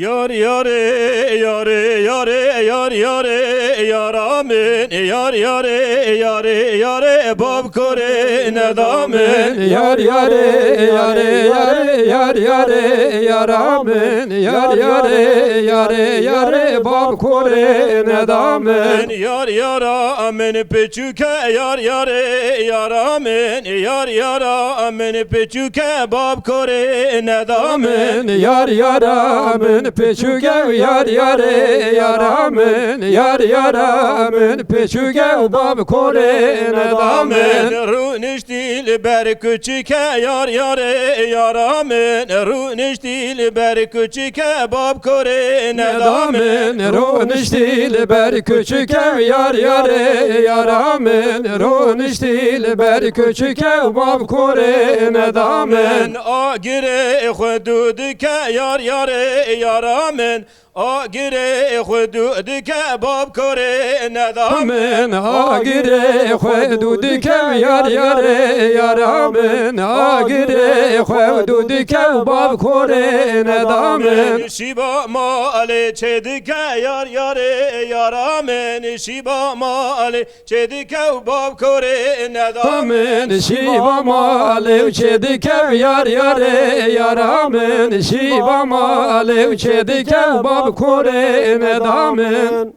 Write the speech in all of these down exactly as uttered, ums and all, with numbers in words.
Yar yarê, yarê, yarê, yar yarê, yara min. Yar yarê, yarê, yarê, bav korê neda min. Yar yarê, yarê, yarê, yar yarê, yara min. Yar yarê, yarê, yarê, bav korê neda min. Yar yara min piçûke, yar yarê, yara min. Yar yara min piçûke, bav korê neda min. Yar yara min piçûke, yar yarê, yara min. Yar yara min piçûke, bav korê neda min. Rûniştî li ber kuçike, yar yarê, yara min. Rûniştî li ber kuçike, bav korê neda min. Rûniştî li ber kuçike, yar yarê, yara min. Rûniştî li ber kuçike, bav korê neda min. Agirê xwe dû dike, yar yarê, yara min. Agirê xwe dû dike, bav korê neda min. Agirê xwe dû dike, yar yarê, yara min. Agirê xwe dû dike, bav korê neda min. Şîba malê çê dike, yar yarê, yara min. Şîba malê çê dike û bav korê neda min. Şîva malê û çê dike, yar yarê, yara min. Şîva malê û çê dike, bav korê neda min.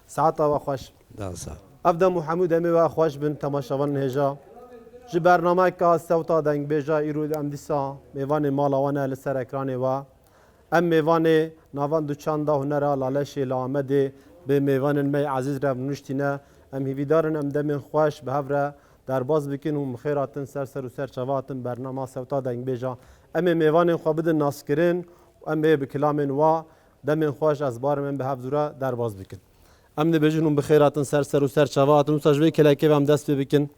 Saeta we xweş. Ev dem û hemû demê we xweş bin, temaşevanên hêja. Ji bernameyeka Sewta Dengbêja îro em dîsa mêvanê mala we ne li ser ekranê we. Em mêvanê Navend û Çanda Hunera Laleşê li Amedê bi mêvanên me yê ezîz re rûniştîne. Em hîvîdar in em demên xweş bi hev re derbas bikin û bi xêr hatin ser ser û ser çava hatin bernama Sewta Dengbêja. Em ê mêvanên xwe bidin naskirin û em ê bi kilamên wa demên xweş ez barim em bi hev zû re derbas bikin. Em dibêjin hûn bi xêr hatin ser ser û ser çava hatin. Wisa ji vê kelekê ve em dest pê bikin.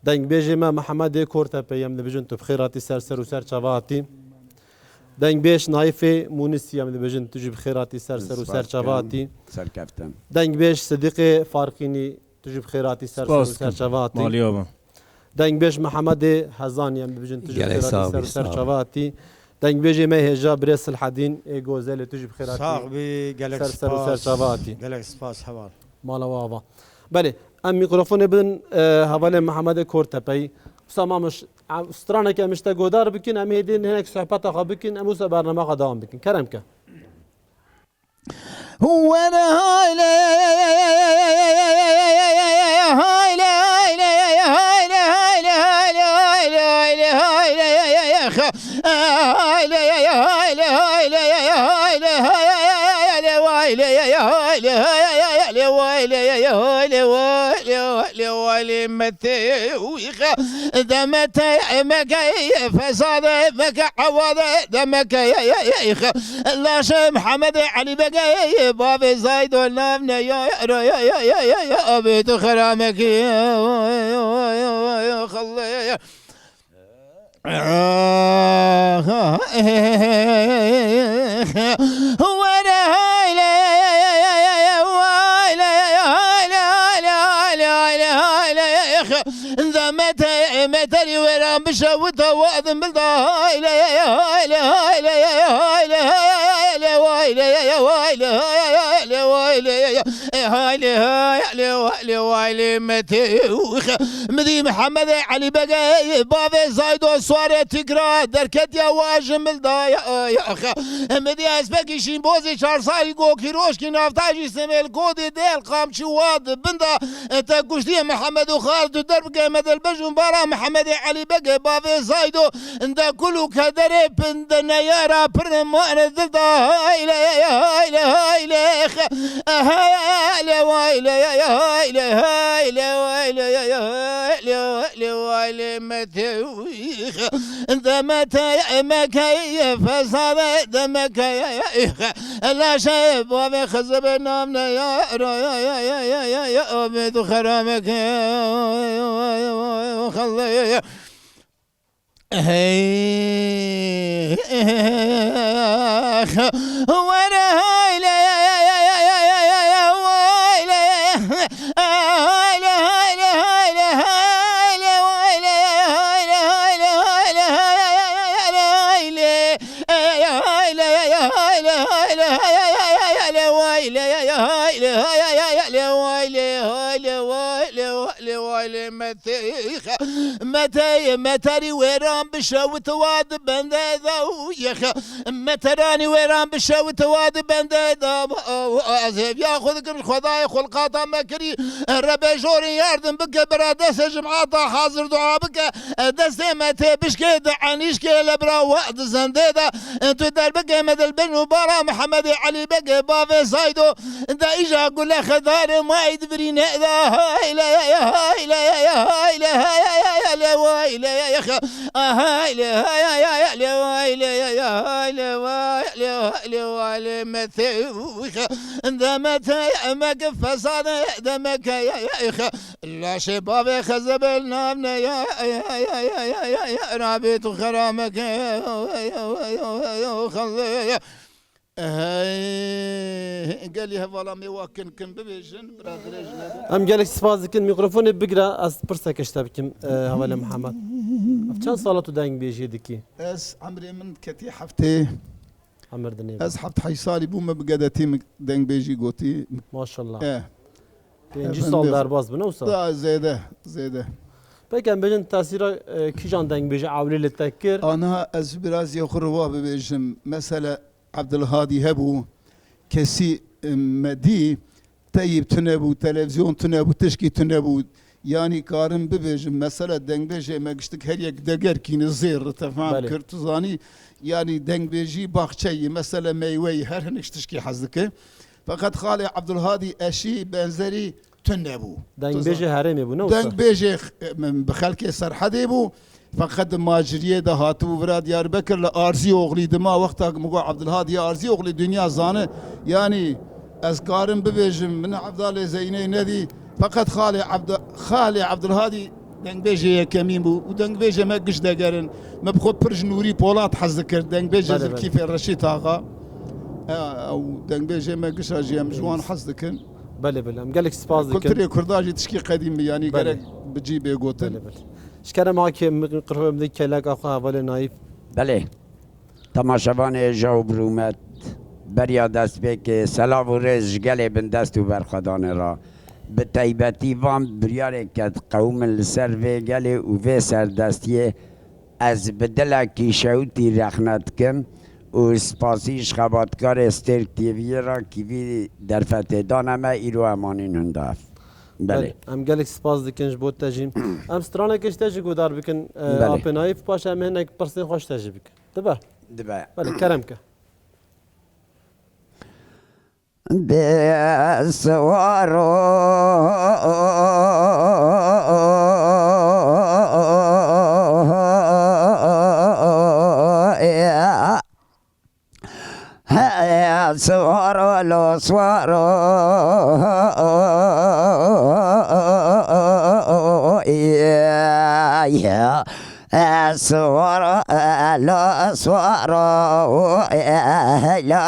Dengbêjê me Mihemedê Kortepeyî, em dibêjin tu bi xêr hatî, ser ser û ser çava hatî. Dengbêj Naîfê Mûnisî, em dibêjin tu jî bi xêr hatî, ser ser û ser çava hatî. Serkeftin. Dengbêj Sidîqê Farqînî, tu jî bi xêr hatî, ser ser û ser çava hatî. Malî ava. Dengbêj Mihemedê Hezanî, em dibêjin tu jî bi xêr hatî, ser û ser çava hatî. Dengbêjê me hêja birê Silhedîn ê Gozelê, tu jî bi xêr hatî. Sax bî, gelek spas. Ser ser û ser çava hatî. Gelek spas heval. Mala we ava. Belê, em mîkrofonê bidin, e, hevalê Mihemedê Kortepeyî. Wisa mamiş, em, stranek em ji te godar bikin, em hêdî hinek sohbeta xwe bikin, em wisa bernama xwe dewam bikin. Kerem ke. Were hayle, hayle, hayle, hayle, hayle, hayle, hayle, hayle, hayle, hayle, Demetê meterî wêran bişewita wadim bilda hayle hayle hayle hayle hayle hayle hayle hayle hayle hayle hayle hayle hayle. Haylê, haylê, haylê, haylê, Metê. Midî Mihemedê Elî Begê, bavê Zaydo Suarê Tîkra, derketiya wa ji mil da, ya, ya, xe. Midî ez pekî şîn bozî çar salî gokî roşkî nafta jî semêl kodî del qamçî wa di bin da. Te kuştiye Mihemed û Xal tu derbike me delbej û bara Mihemedê Elî Begê, bavê Zaydo. Nda kul û kederê pinde neyara pir mane dilda hayle, hayle, hayle, hayle, wayle, hayle, hayle, wayle, hayle, wayle, wayle, mete, demete, mekeye, fesade, demekeye, laşe, bave, xızıbe, namne, ya, ya, ya, ya, ya, ya, ya, abi, tu xerameke, xalle, ya, ya. Hey, were hayle, hayle, hayle, hayle, hayle, hayle, wayle, hayle, hayle, hayle, hayle, hayle, hayle, hayle, hayle, hayle, wayle, hayle, hayle, hayle, wayle, hayle, wayle, wayle, met- Metey, meterî wêran bişewit wa di bende da û yexe. Meteranî wêran bişewit wa di bende da. Ez hêviya xwe dikim, ji Xwedayê xulqata me kirî. Rebê jorê yardim bike, bira destê cimata hazir dua bike. Destê me tê bişkê di enîşkê le bira wa di zendê de. Tu derbikê me dilbin û bara Mihemedê Elî Begê bavê Zaydo. De îja gule xedarê mayî divirîne da hayle, hayle, hayle, hayle, wayle, hayle, hayle, hayle, wayle, hayle, hayle, wayle, mete, de mete, emek fesade, demek, laşê bavê xezebel navne, ya, ya, rabê tu xerameke, xelê, ya. Hey, gelî hevala me wa kin kin bibêjin, bira dirêj nebe. Em gelek spas dikin. Mikrofonê bigire, ez pirseke ji te bikim, e, hevalê Mihemed. Ev çend sala tu dengbêjiyê dikî? Ez, emrê min ketî heftê. Emir dinê. Ez heft heşt salî bûme bi gedetî min dengbêjî gotî. Maşallah. Eh. Pêncî sal derbas bû, ne wisa? Da zêde, zêde. Peki, em bêjin tesîra, e, kîjan dengbêjî ewlî li te kir? Ana ez biraz yê xwe riwa bibêjim. Mesela, Ebdulhadî hebû, kesî, e, me dî, teyîb tune bû, televîzyon tune bû, tişkî tune bû. Yanî karim bibêjim, mesela dengbêjê me giştik her yek degerkî ne zêr, te fam kir, tu zanî, yanî dengbêjî baxçeyî, mesela meyweyî, her hinek tişkî hez dike. Feqet xalê Ebdulhadî eşî benzerî tune bû. Dengbêjê herêmê bû, ne wisa? Dengbêjê, e, bi xelkê Serhedê bû. Feqet di maciriyê de hatibû vira Diyarbekir li Arzî Oxlî dima wexta min got Ebdulhadî Arzî Oxlî dinya zane. Yanî ez karim bibêjim, min Evdalê Zeynê nedî. Feqet xalê Evda-, xalê Evdulhadî dengbêjê yekemîn bû û dengbêjê me giş degerin. Me bi xwe pir ji Nûrî Polat hez dikir. Dengbêjê Belê, belê. Zilkîfê Reşîd Axa. E, ew dengbêjê me giş a jî em ji wan hez dikin. Belê, belê. Em gelek spas dikin. Kulturê Kurda jî tişkî qedîm bi, yanî Belê. Gerek bi cî bê gotin. Belê, belê. Ji kerema kê min qirxê min dê keleka xwe hevalê Nayîf. Belê. Temaşevanê hêja û birûmet, beriya destpêkê selav û rêz ji gelê bindest û berxwedanê re. Bi teybetî van biryarê ke qewim in li ser vê gelê û vê serdestiyê, ez bi dilekî şewitî rexne dikim û spasî ji xebatkarê Stêrk T V'yê re kî vî derfetê dane me, îro em anîn hunda ev. Belê. Belê, em gelek spas dikin ji bo te jî. Em stranekê ji te jî guhdar bikin, e, Belê. Apê Nayîf, paşê em hinek pirsên xwe ji te jî bikin. Dibe? Dibe. Belê, kerem ke. Bê siwaro He, swaro lo swaro, yeah, yeah. Swaro lo swaro, lo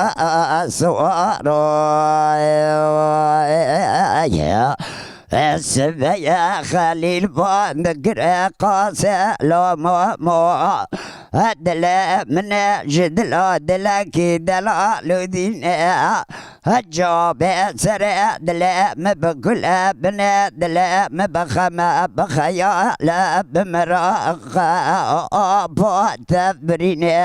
swaro, yeah. Sibeye Xelîl ba min gire qase lo mamo. He dile min e ji dila dilekî delal û dîn e. He cabe sere dile min bi gul e, bine dile min bi xem e, bi xeyal e, bi miraq e, apa tev birîne.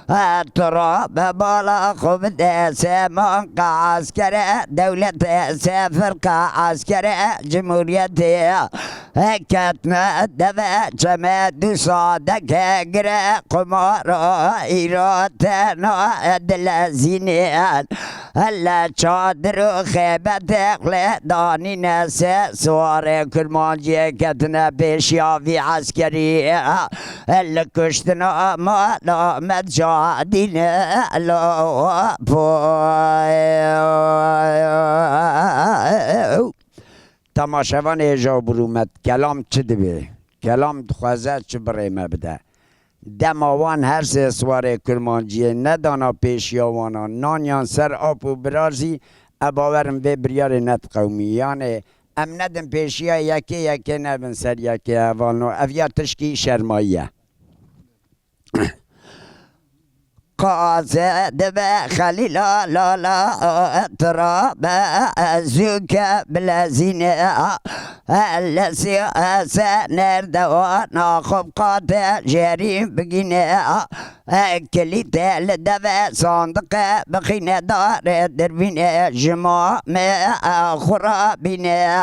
He tu ra be bala xwe bide seman qe eskere, dewlete sefir qe eskere, cumhuriyetê. Heketme deve çeme du sadeke gire qumara îro tena dilezînên. Hele çadir û xêbetê xle danîne se siwarê kurmanciyê ketine pêşiya vî eskerî. Li kuştina mala me cadîne lo po. Temaşevanê hêja û birûmet, kelam çi dibe? Kelam dixwaze çi birê me bide? Dema wan her sê siwarê kurmanciyê nedana pêşiya wana, naniyan ser ap û birazî, e bawerin vê biryarê nediqewimî. Yanê em nedin pêşiya yekê, yekê nebin ser yekê hevalno. Ev ya tişkî şermayî ye. Qase dibe Xelîla lala tira be zûke bilezîne. Lesî ese nerdewana xwe bi qate jêrî bigîne. Kilîte li deve sandiqe bixîne darê dirbîne ji ma me xwe rabîne.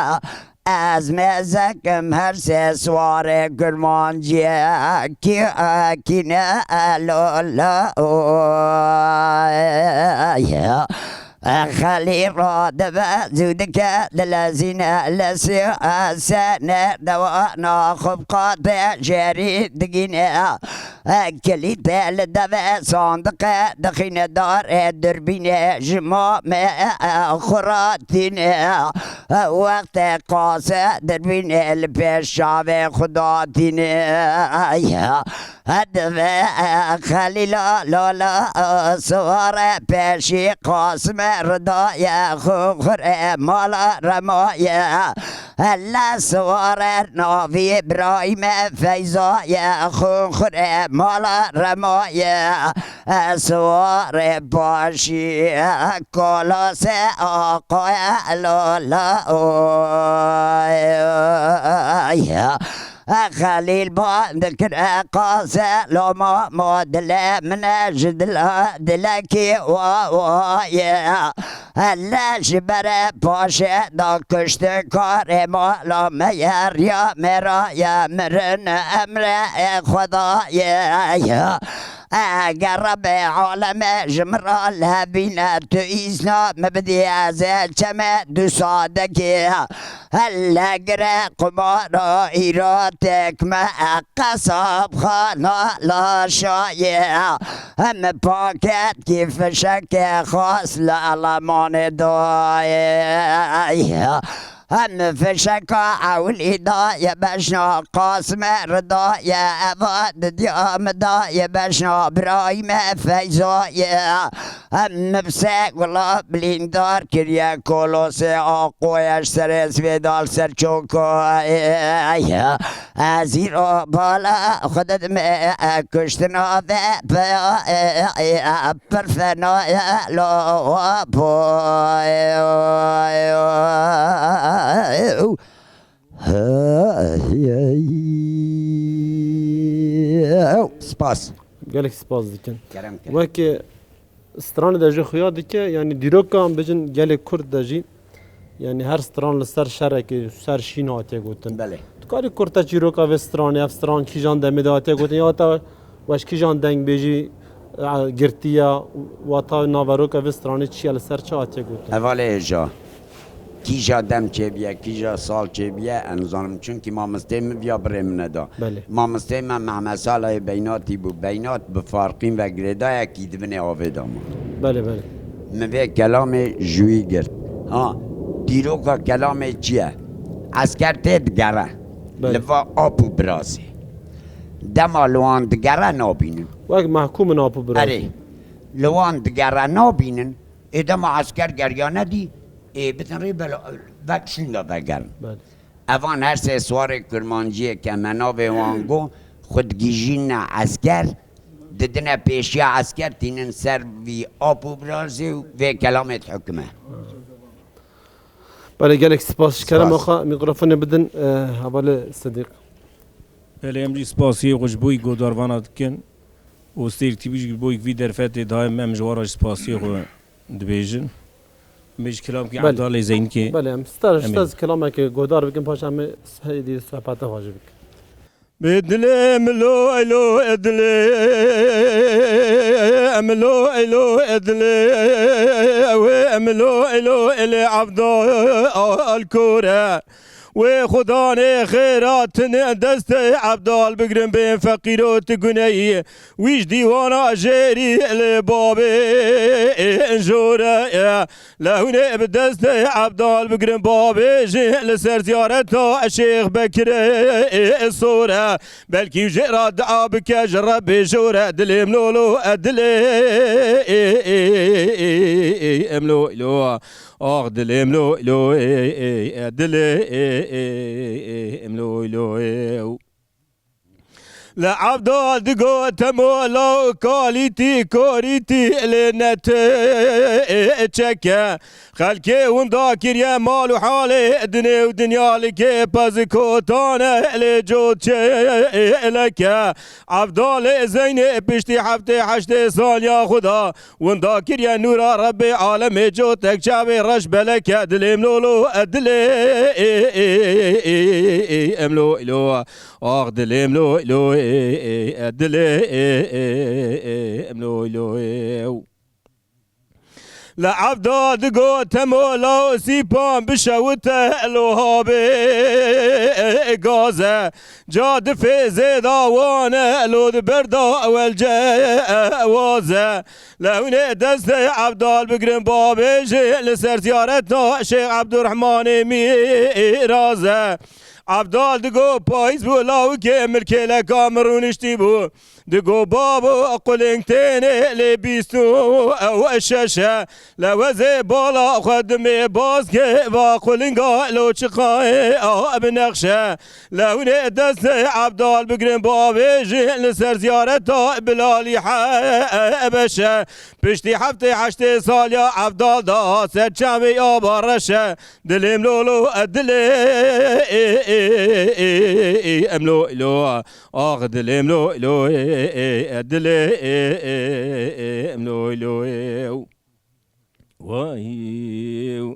Ez mezekim her sê siwarê kurmanciyekî ekîne lola. Xelî radibe zû dike dilezîne, lesî ese nerdewana xwe bi qate jêrî digîne. Kilîte li deve sandiqe dixîne darê dirbîne ji ma me xwe ratîne. Wextê qase dirbîne li pêş çavê xwe datîne. Hedive Xelîla lala siware pêşî qasime ridaye xwe xure mala remaye. Hele siware navî Îbrahîme Feyza ye, xwe xure mala rema ye. Siware paşî kolose aqaye lola. Xelîl ban dikire qase loma mo dile min e ji dila dilekî wa wa ye. Hele ji bere paşê da kuştin karê mala me ye, riya me ra ye mirin emre Xweda ye. Eger Rebê aleme ji min ra levîne, tu îzna min bidî ez ê çeme du sadekê. Hele gire qumara îro têk me qesabxana laşa ye. Em paketkî fişekê xas li Elemanê dayê. Em fişeka ewilî daye beşna qasime ridaye, eva didiya min daye beşna birayî me Feyza ye. Em mifse gula bilîndar kiriye kolosê aqoye ji serê sivê dal ser çoka ye. Ez îro bala xwe didime kuştina ve pe pirfenaye lo po. Spas. Gelek spas dikin. Kerem, kerem. Weke stranê de jî xuya dike, yanî dîroka em bêjin gelê Kurd de jî, yanî her stran li ser şerekê, ser şîn hatiye gotin. Belê. Tu karî kurte çîroka vê stranê, ev stran kîjan demê de hatiye gotin, ya wata weş kîjan dengbêjî, e, girtiye, wata naveroka vê stranê çi ye, li ser çi hatiye gotin? Hevalê hêja. Kîja dem çêbiye, kîja sal çêbiye, ez nizanim. Çunkî mamosteyê min viya birê min neda. Belê. Mamosteyê me Mehmed Salayê Beynatî bû. Beynat bi farqîn ve girêdayekî di binê avê de ma. Belê, belê. Min vê kelamê ji wî girt. Ha, dîroka kelamê çi ye? Esker tê digere. Belê. Li va ap û birazê. Dema li wan digere nabînin. Wek mehkûm in ap û biraz. Erê. Li wan digere nabînin. Ê dema esker geriya nedî, ê bitin rê bela vek şûnda vegerin. Belê. Evan her sê siwarê kurmanciyê ke me navê wan got, xwe digihîjîne esker, Didine pêşiya esker tînin ser vî ap û birazê û vê kelamê dihukime. Belê, gelek spas. Ji kerema xwe mîkrofonê bidin, e, hevalê Sidîq. Belê, em jî spasiyê xwe ji bo yî godarvana dikin û Stêrk T V jî ji bo yî vî derfetê daye, em ji wan re jî spasiyê xwe dibêjin. Em ê ji kelamkî Belê. Evdalê Zeynikê Belê, em star em ê. Star kelamekê guhdar bikin, paşê em ê seyîdî sohbeta xwe jî bikin. Bi dilê min lo elo e dilê, em lo elo e dilê, ew e em lo elo elê Evdal Kore. Wê xudanê xêra tine destê Evdal bigrin bên feqîro ti guneyî. Wî ji dîwana jêrî lê babê jore ye. Le hûnê bi destê Evdal bigrin babê jî li ser ziyareta Şêx Bekirê sore. Belkî jê re dua bike ji Rebbê jore. Dilê min lo lo e dilê, em lo lo. Ax dilê min lo lo e dilê, em lo lo. Li Evdal digot hemo law kalîtî korîtî lê ne ti çeke. Xelkê winda kiriye mal û halê dinê û dinya li kê pezikotane lê cot çêleke. Evdalê Zeynê piştî heftê heştê saliya xwe da winda kiriye nûra Rebbê alemê cotek çavê reş beleke. Dilê min lo lo e dilê, em lo lo. Ax dilê min lo lo e dilê, em lo lo. Li Evdal digot hemo law sîpan bişewite lo habê gaze. Ca difê zêda wane lo di berda ewel cewaze. Le hûnê destê Evdal bigrin babê jî li ser ziyareta Şêx Evdurehmanê Mîraze. Evdal digot payîz bû lawikê milkêleka min rûniştî bû. Digo babo quling têne lê bîst û ew şeş e. Le wezê bala xwe dimê baz ke va qulinga lo çiqayê a bi nexşe. Le hûnê destê Evdal bigrin bavêjin li ser ziyareta Bilalî Hebeşe. Piştî heftê heştê saliya Evdal da ser çavê aba reşe. Dilêm lolo e dilê, em lo lo. Ax dilêm lo lo, e dilê, em lo lo. Vay.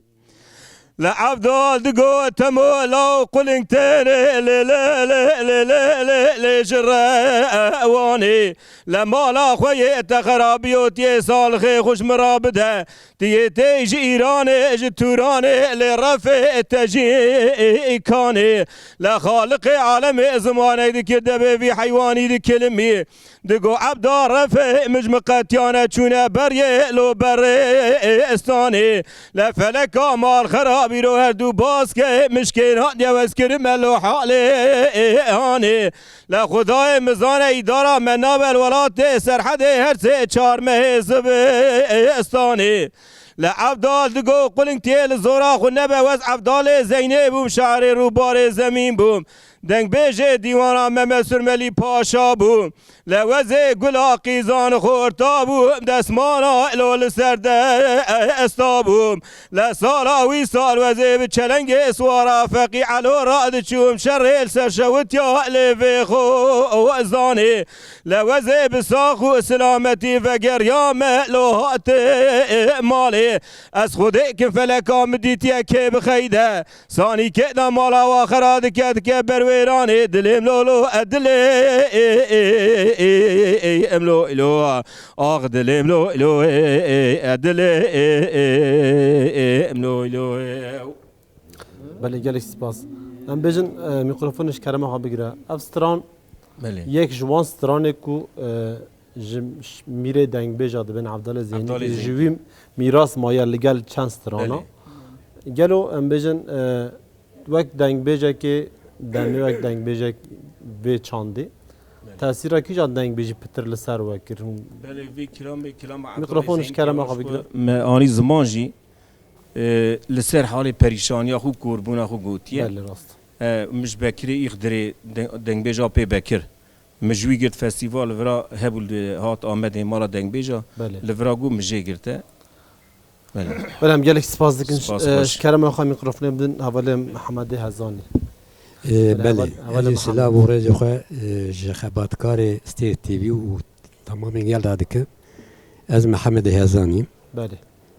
Le Evdal digot hemo law quling têrê lê lê lê lê lê lê lê ji rewanê. Le mala xwe yê te xerabiyo tiyê salixê xwe ji min ra bide. Tiyê tê ji Îranê, ji Tûranê, lê refê te jî Kanê. Le Xaliqê alemê zimanek dikir debê vî heywanî dikilimî. Digo Evda refê min ji min qetiyane çûne beriyê lo berê estanê. Le feleka mal xerabî ro her du baske min ji kêna diyewez kirime lo halê hanê. Le Xwedayê min zane îdara me nabe li welatê Serhedê her sê çar mehê zivistanê. Le Evdal digo quling tiyê li zora xwe nebe wez Evdalê Zeynê bûm şarê rûbarê zemîn bûm. Dengbêjê dîwana Meme Surmelî Paşa bû. Le wezê gula qîzan xorta bû, desmana elo li ser de esta bû. Le sala wî sal wezê bi çelengê swara Feqî Elo ra diçûm şerê li ser şewitiya lê vê xo zanê. Le wezê bi sax û silametî vegeriya me lo hate malê. Ez xwedê kim feleka min dîtiye kê bi xeyde. Sanî kê da mala wa xera dike dike berwêranê dilêm lolo e dilê, em lo lo. Ax dilêm lo lo, e dilê, em lo lo. Belê, gelek spas. Em bêjin, e, mîkrofon ji kerema xwe bigire. Ev stran Belê. Yek ji wan stranê ku, e, ji ş-, mîrê dengbêja dibên Evdalê Zeynî Evdalê ji Zeynî. Wî mîras maye li gel çend strana. Belê. Gelo em bêjin, e, wek dengbêjekê demê wek dengbêjek vê çandê. Belê. Tesîra kîja dengbêjî pitir li ser we kir? Belê, vê kilamê, kilama Evdalê Mikrofon ji Zeynî kerema xwe bigire. Me anî ziman jî, e, li ser halê perîşaniya xwe, korbûna xwe gotiye. Belê, rast. E, min ji Bekirê Îxdirê de-, dengbêja pê Bekir. Min ji wî girt festîval, li vira hebû li hat Amedê mala dengbêja, Belê. Li vira got min jê girte. Belê. Belê, em gelek spas dikin. Spas, Ee, xweş. Ji kerema xwe mîkrofonê bidin hevalê Mihemedê Hezanî. Ee, Belê, belê. Heval-, hevalê Ez ê Mihemed. Silav û rêzê xwe, ee, ji xebatkarê Stêr T V û temamên gel re dikim. Ez Mihemedê Hezanî. Belê.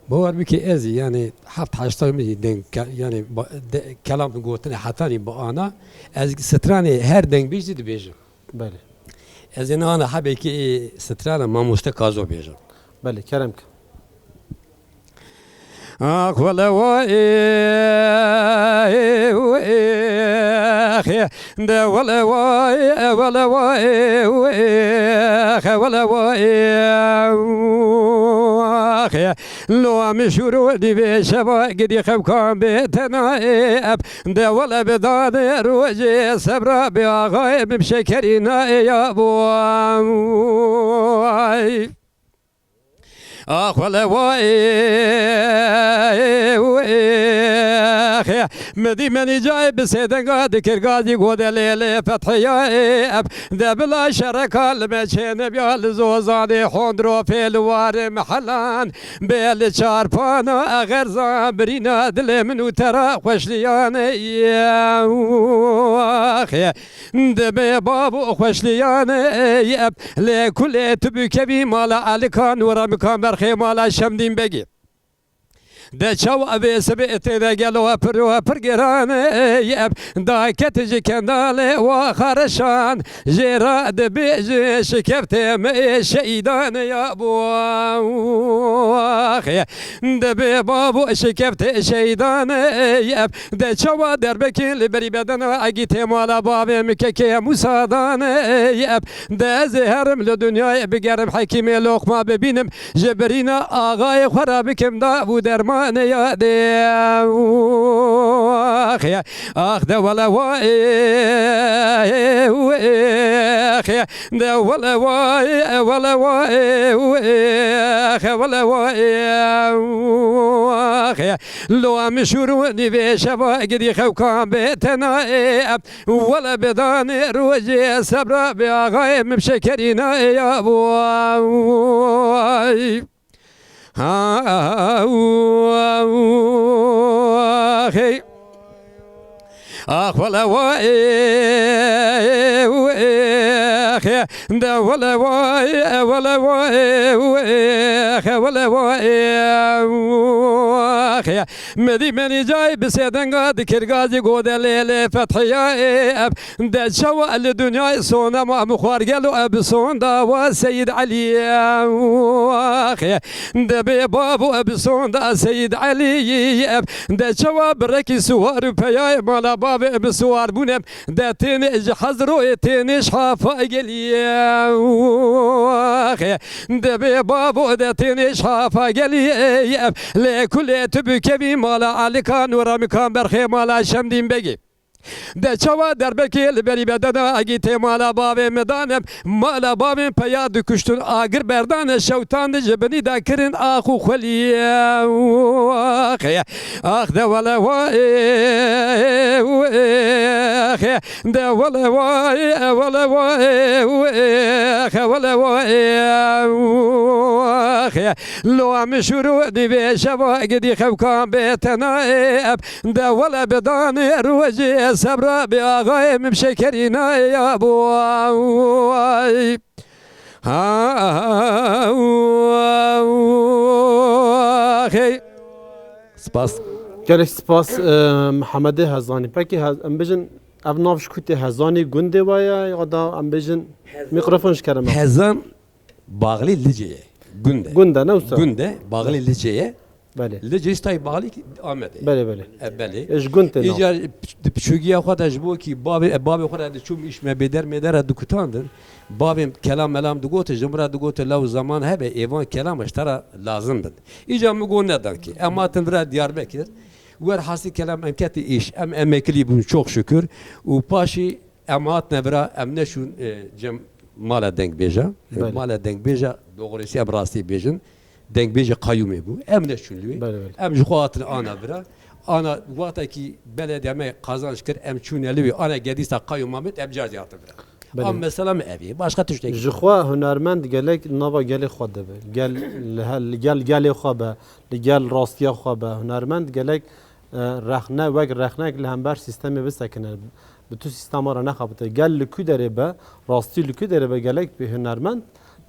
Bawer bike ez, yanî, heft heşta min jî deng ke-, yanî, ba-, de-, kelam gotinê hetanî bi ana, ez stranê her dengbêj jî dibêjim. Belê. Ez ê niha hebekê strana mamoste Kazo bêjim. Belê, kerem ke. Ax wele wa ê, ê, ê, ê, de wele wa ê, wele wa ê, ê, xe wele wa ê, xe. Lo em şûr û dîvê şeva gidî xewkan bê tena ê ep. De wele bi dadê rojê sebra bê axayê bim şekerî na ê ya bo. Ax wele wa ê, ê, ê, xe. Midî menî cayê bi sêdenga dikir gazî gode lê lê fethiya ê ep. De bila şereka li me çê nebya li zozanê hondro fê li warê mehelan. Bê li çarpana exerza birîna dilê min û tera xweşliyanê ye. Dibê bab û xweşliyanê ye. Lê kulê tu bikevî mala Elikan û Remikan berxê mala Şemdîn Begî. De çawa vê sibê têne gelo pir û pir giran e, da ket ji kendalê wa xareşan, jê ra dibêje şikeftê me ê şehîdan ya bo. Dibê babo şikeftê şehîdan e, de çawa derbekê li berî bedena egî tê mala bavê min kekê Mûsa dan e, de ez ê herim li dinyayê bigerim hekîmê loqma bibînim, Ji birîna axayê xwe re bikim da bû dermanê ya dê. Ax, ax de wele wa ê, ê, ê, de wele wa ê, wele wa ê, ê, wele wa ê, ax. Lo em şûr û nîvê şeva gidî xewkan bê tena ê. Wele bi danê rojê sebra bê axayê min şekerîna ê ya bo. Ha, u, u, hey. Ax wele wa ê, u, ê, xe. De wele wa ê, wele wa ê, u, ê, xe, wele wa ê, u, xe. Medî menî cayê bi sêdenga dikir gazî gode lê lê fethiya ê eb. De çawa li dinyayê sonema min xwar gelo eb sonda wa Seyîd Elî ye. Ax, de bê babo eb sonda Seyîd Elî ye eb. De çawa bi rekî siwar û peyayê mala bavê eb siwar bûn eb. De tênê ji Hezroyê tênê ji Hafa gelî ye. Ax, de bê babo de tênê ji Hafa gelî ye eb. Lê kulê tu bikevî mala Elikan û Remikan berxê mala Şemdîn Begî. De çawa derbekê li berî bedena egî tê mala bavê min danim, mala bavên peya dikuştin agir berdane şewtan di ji binî de kirin ax û xwelî. Ax, ax de wele wa ê, ê, ax, de wele wa ê, wele wa ê, ê, ax, wele wa ê, ax. Lo em şûr û nîvê şeva gidî xewkan bê tena ê eb. De wele bi danê rojê sebra bê axayê min şekerîna ê ya bo. Ha, hey. Spas. Gelek spas, e, Mihemedê Hezanî. Pekî hez-, em bijin ev nav ji ku tê Hezanî gundê we ye ya da em bijin mikrofon ji kerem e. Hezan Baxlî Licê ye. Gund e. Gund e, ne usta? Gund e, Baxlî Licê ye. Belê. Licê jî tayê Baxlî Amedê. Belê, belê. E, belê. E, ji gund tê nav. Îcar di piçûgiya xwe de ji bo kî bavê, e, bavê xwe re diçûm îş me bêder mêder re dikutandin. Bavê kelam melam digotin, ji min re digotin, law zaman hebe, êvan kelama ji te re lazim bin. Îcar min got nedan kê. Em hatin vira Diyarbekir. Werhasî kelam em ketin îş. Em emeklî bûn, çok şükür. Û paşî Em hatine vira, em neçûn, e, cem mala dengbêja. E, Belê. Mala dengbêja, doğrusu em rastî bêjin, dengbêjê qayûmê bû. Em neçûn li wê. Belê, belê. Em ji xwe hatine ana vira. Ana wextekî belediye me qazanç kir, em çûne li wê. Ana gedîsa qayûma min, em car zî hatin vira. Belê. Ev mesela min ev e. Başqa tiştek. Ji xwe hunermend gelek nava gelê xwe dibe. Gel li he-, li gel gelê xwe be, li gel rastiya xwe be. Hunermend gelek, e, rexne, wek rexnek li hember sîstemê bisekine. Bi tu sîstema re nexebite. Gel li ku derê be, rastî li ku derê be, gelek bi hunermend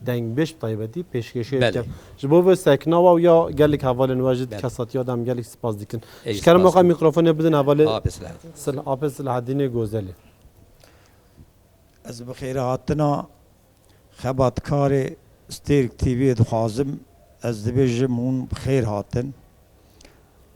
dengbêj bi taybetî pêşkêşê Belê. Bike. Ji bo vê sekna we û ya gelek hevalên we jî Belê. Kesatiya de em gelek spas dikin. Ey, Ji kerem spas waka dikim. Mîkrofonê bidin hevalê Apê Silahedîn. Sil-, Apê Silahedînê Gozelî. Ez bi xêrhatina xebatkarê Stêrk T V'ê dixwazim, ez dibêjim hûn bi xêr hatin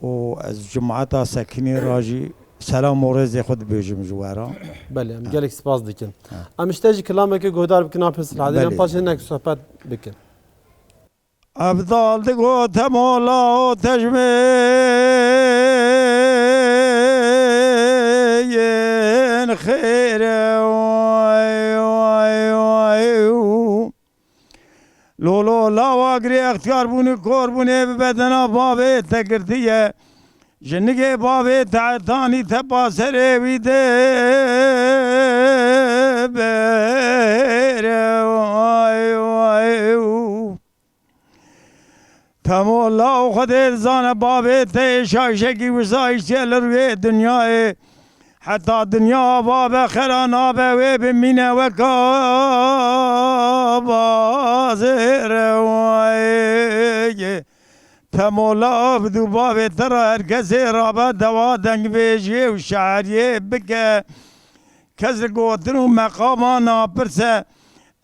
û ez cumeta sekinê re jî selam û rêzê xwe dibêjim ji we re. Belê, em Ha. gelek spas dikin. Ha. Em ji te jî kilamekê guhdar bikin, Apê Silahedîn, em Belê. paşê hinek sohbet bikin. Evdal digot, "Te mola û te ji me yên xêr e, way, way, way, û." Lolo lawa girê extiyar bûn û kor bûnê bi bedena bavê te girtiye. Jinigê bavê te hetanî tepa serê wî de bêre, way, way, û. Te mola û Xwedê dizane bavê te yê şaşekî wisa îştiye li rûyê dinyayê. Heta dinya ava be xera nabe wê bimîne weka bazêre wayê. Te mola bi dû bavê te re her kesê rabe dewa dengbêjiyê û şairiyê bike. Kes li gotin û meqama napirse.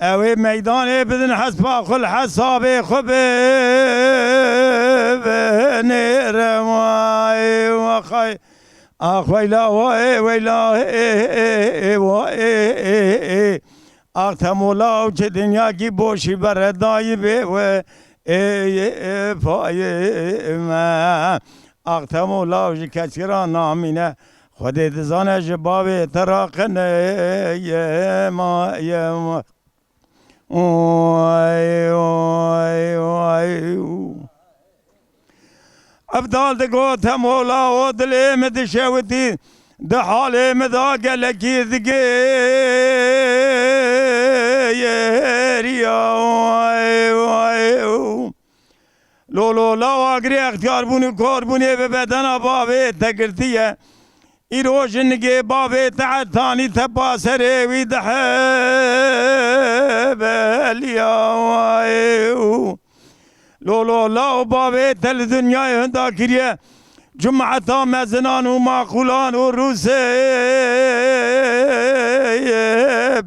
Ew ê meydanê bidin hespa xwe li hesabê xwe binêre. Wayê wexay. Ax weyla wayê weyla ê, ê, ê, wayê, ê, ê. Ax te mola û çi dinyakî boşî beredayî bê we ê, ê, ê, payê me. Ax te mola û ji kesî ra namîne. Xwedê dizane ji bavê te raqine ye ma ye ma. Oy, oy, oy. Evdal digot, "Te mola o dilê min dişewitî, di halê min da gelekî digêriya." Oy, oy. Lolo lawa girê extiyar bûn û kor bûnê bi bedena bavê te girtiye. Îro jinigê bavê te hetanî tepa serê wî dihebeliya wayê û lolo law bavê te li dinyayê hinda kiriye. Cumeta mezinan û maqûlan û rûsê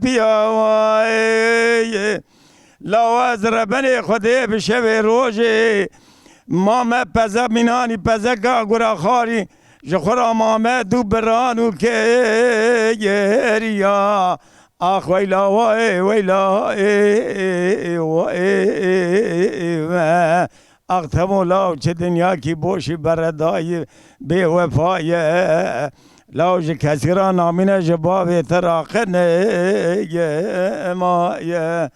piya wayê. Lawa ez rebenê Xwedê bi şevê rojê mame peze mînanî pezeka gura xarî ji xwe ra mame du biran û kêyeriya. Ax weyla wayê weyla ê, ê, ê, wa, ê, ê, ê, ê, me. Ax temo law çi dinyakî boşî beredayî bêwefa ye. Law ji kesî ra namîne ji bavê te raqine ye ma ye.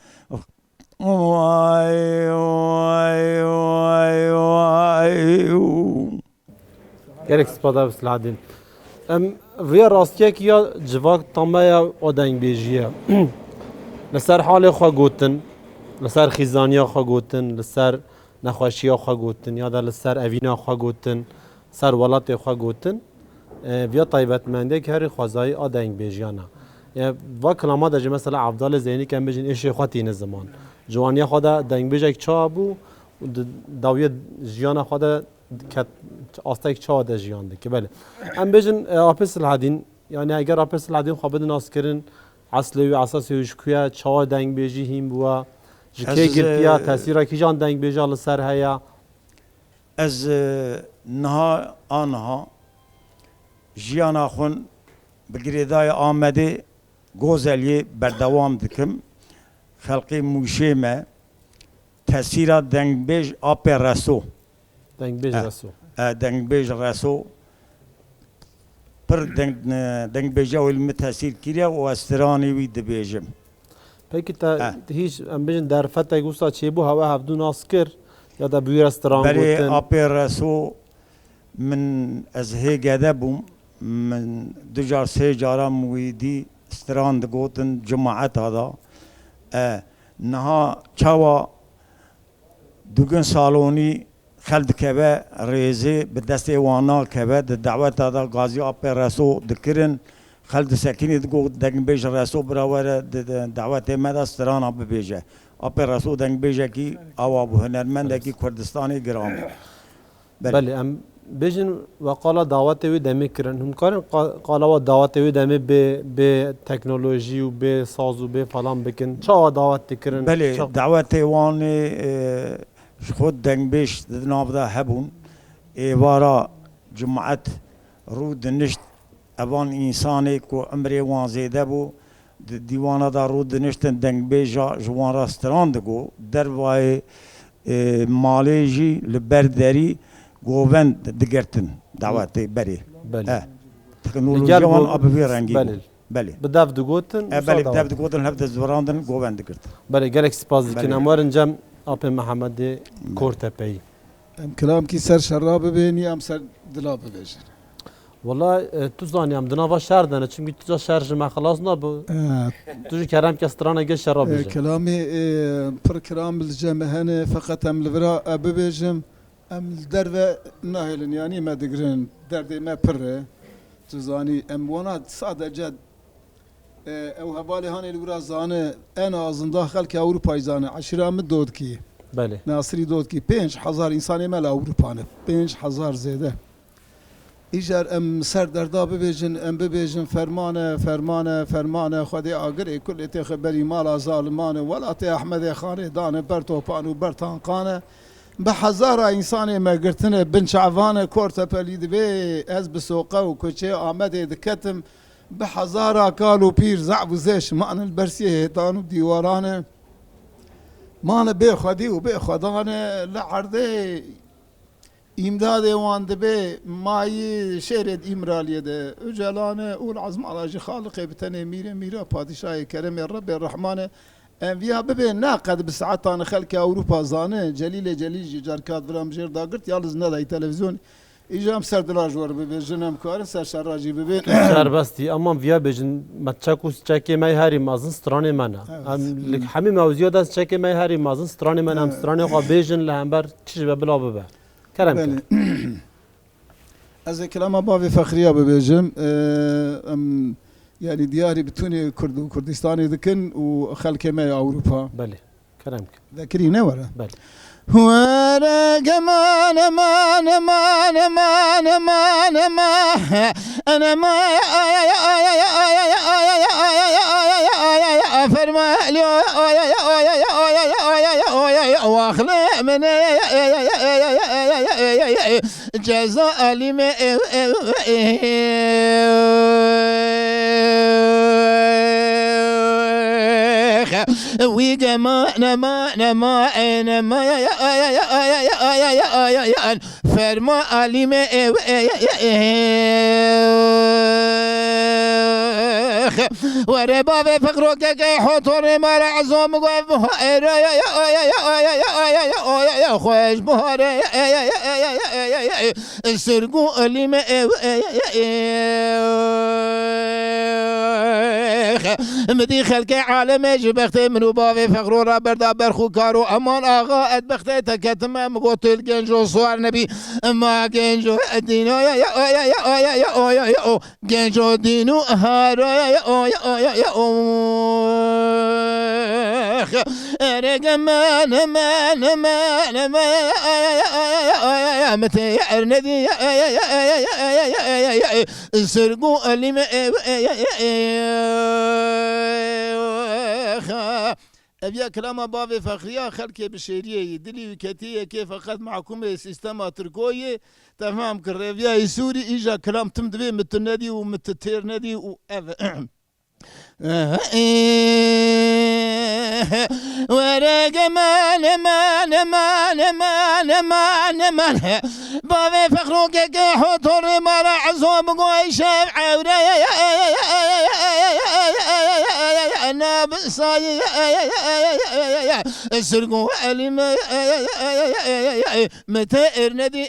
Way, way, way, way. Gelek spas da Silahdîn. Em viya rastiyekî ya civak tame ya o dengbêjî ye. Li ser halê xwe gotin, li ser xîzaniya xwe gotin, li ser nexweşiya xwe gotin ya da li ser evîna xwe gotin, ser welatê xwe gotin. E, viya taybetmendiyek herî xwezayî a dengbêjiyan e. E, va kilama de jî mesela Evdalê Zeynî ke em bêjin êşê xwe tîne ziman. Ciwaniya xwe de dengbêjek çawa bû û di dawiya jiyana xwe de ket, astek çawa de jiyan dike. Belê. Em bêjin, e, Apê Silahedîn, yani eger Apê Silahedîn xwe bidin naskirin, eslê wî, esasê wî ji ku ye, çawa dengbêjî hîn bûye, ji kê girtiye, tesîra kîjan dengbêja li ser heye? Ez, e, niha, aniha jiyana xwe bi girêdayê Amedê Gozeliyê berdewam dikim. Xelkê Mûşê me tesîra dengbêj Apê Reso. Dengbêj Eh, Reso. eh, dengbêj Reso pir deng-, dengbêja wî li min tesîr kiriye û ez stranê wî dibêjim. Peki te Eh. hîç, em bêjin, derfetek wisa çêbû hewe hevdû nas kir ya da bi wî re stran Berê gotin? Apê Reso min ez hê gede bûm, min du car sê cara min wî dî, stran digotin, cemaeta da. E, niha çawa Dugin Salonî xel dikeve rêzê, bi destê wan nakeve, di daweta de gazî Apê Reso dikirin, xel disekinî, digot, dengbêj Reso bira were di, di dawetê me de strana bibêje. Apê Reso dengbêjekî awa bû, hunermendekî Kurdistanê giran bû. Belê. Belê, em bêjin we qala dawetê wê demê kirin. Hûn karin qa-, qala we dawetê wê demê bê, bê teknolojî û bê saz û bê falan bikin? Çawa dawet dikirin? Belê, Ça- dawetê wan ê, e, ji xwe dengbêj di nav de hebûn. Êvara cumaet rû dinişt, evan însanê ku emrê wan zêde bû, di dîwana de rû diniştin, dengbêja ji wan re stran digo, dervayê, e, malê jî li ber derî govend digirtin dawetê berê. Belê. E, teknolojiya wan a bi vî rengî bû. Belê. Belê. Bi dev digotin, e, belê, bi dev digotin, hev dest divirandin, govend digirt. Belê, gelek spas dikin. Belê. Em werin cem Apê Mehemedê Kortepeyî. Em kilamkî ser şerra bibêjin, ya em ser dila bibêjin? Wela, e, tu zanî, em di nava şer de ne, çimkî tu ca şer ji me xilas nabû. E. Tu jî kerem ke strana gel şerra bêje. E, kilamî, e, pir kilam li cem me hene, feqet em li vira, e, bibêjim, em li derve nahêlin, yanî me digirin, derdê me pir e. Tu zanî, em wana sadece E, ew hevalê hanê li wira zane, en azında xelkê Ewropayê zane. Eşîra min Dodkî. Belê. Nasirî Dodkî. Pênc hezar însanê me li Ewropa ne. Pênc hezar zêde. Îcar em ser derda bibêjin, em bibêjin fermane, fermane, fermane. Xwedê agirê kulê têxe berî mala zalimane. Welatê Ehmedê Xanê dane ber topan û ber tankane. Bi hezara însanê me girtine bin çavane. Kortepelî dibê ez bi soqe û kuçê Amedê diketim. Bi hezara kal û pîr, zehf û zêş mane li ber siyê hêtan û dîwaran e. Mane bê xwedî û bê xwedan e, li erdê îmdadê wan dibe mayî şêrê di Îmraliyê de Ocalan e û li ezmana jî Xaliqê bi tenê mîrê mîra padîşahê keremê Rebbê Rehman e. Em viya bibê ne qed bi saetan xelkê Ewropa zane, Celîlê Celîl jî carka di vira min jêr dagirt, yalnız nedayî televîzyon. Îcar em ser dila ji we re bibêjin, em karin ser şerra jî bibê. Serbestî, ama viya bêjin, me çek û çekê me herî mezin stranê me ne. Evet. Em li hemî mewziya de çekê me herî mezin stranê me ne, em stranê xwe bêjin li hember çi ji be bila bibe. Kerem ke. Belê. Ez ê kilama bavê Fexriya bibêjim. Ee, em, yanî diyarî bütûnê Kurd û Kurdistanê dikin û xelkê me ya Ewropa. Belê. Kerem ke. Vekirî ne were? Belê. Were ge mane, mane, mane, mane, mane, mane, mane, ferma, waxle mine, ceza alîme. Wî ge mane, mane, mane, mane, ferma alîme. Were bavê fiqrokeke hotorê me re ezom gof buhare, xweş buhare. Sirgû elî me ew. Min dî xelkê alemê ji bextê min û bavê fexro re berda berx û karo. Eman axa, ez bextê te ketime, min got tu li genco swar nebî. Ma genco dîno ya, ya, ya. Genco dînû haro ya, ya, ya, ya, ya, ya. Erege mane, mane, mane, mane, min tê ernedî, sirgû elî me. Ev ya kilama bavê Fexriya, xelkê bi şêriyê yî, dilî wî ketî yekê, feqet mahkûmê sîstema Tirkoyê, te fam kir, rêviya yî Sûrî, îja kilam tim divê min tu nedî û min tu têr nedî û ev. Were ge mane, mane, mane, mane, mane. Bavê fexrokeke hotorê mara ezo bigoy şev ewre. Nabisayê sirgo elî me. Mete ernedî.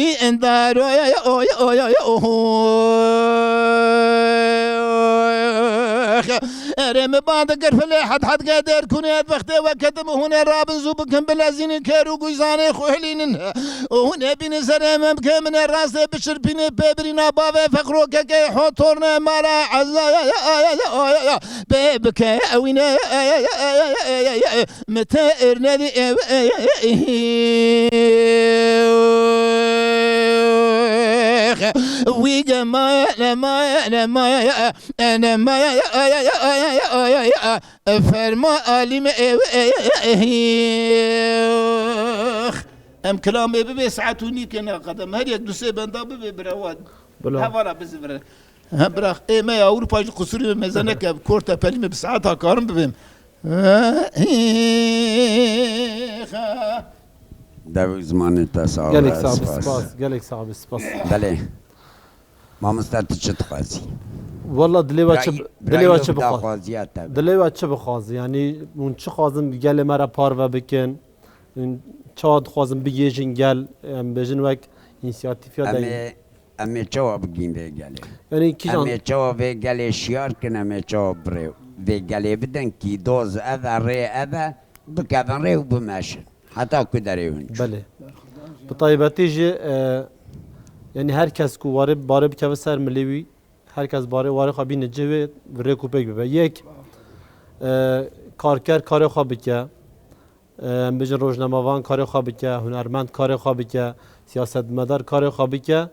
Berî endar oya ya oya oya ya oho. Erê mi band kir filê het het ge der kunê et vextê we ketim hûn ê rabin zû bikin bilezînin ker û guyzanê xwe hilînin. Û hûn ê bînin serê min bike min ê rastê biçirpînê pê birîna bavê feqro kekê ho torne mala eza ya ya ya ya ya ya ya. Bê bike ewîne ya ya ya ya ya ya ya ya. Mi te ernedî ev wî ge maye ne maye ne maye ne maye ya ya ya ya ya ya ya ya. Ferma alî me ev em kilamê bibê saet û nîvkê ne qedem her yek du sê benda bibê bira wan. Bila. Hevala bizivire. Ha, bira, ê me ya Ewropa jî qusurî me meze neke, kor tepelî me bi saeta karim bibêm. Dev û zimanê te sax be, Gelek sax be, spas. Spas, gelek sax be, spas. Belê. Mamoste, tu çi dixwazî? Walla dilê we çi, dilê we çi bixwaz-, dilê we çi bixwazî? Yanî hûn çi xwazin bi gelê me re parve bikin? Hûn çawa dixwazin bigihêjin gel, em bêjin wek însiyatîf ya dengê? Em ê çawa bigihîn vê gelê? Yanî kîjan? Em ê çawa vê gelê şiyar kin, em ê çawa bi rê vê gelê bidin, kî doz ev e, rê ev e, bikevin rê û bimeşin. Heta ku derê hûn çûn. Belê. Bi taybetî jî, e, yanî her kes ku warê, barê bikeve ser milê wî, her kes barê warê xwe bîne cihê wê, rêk û pêk bibe. Yek, e, karker karê xwe bike. Em bêjin rojnamevan karê xwe bike, hunermend karê xwe bike, siyasetmedar karê xwe bike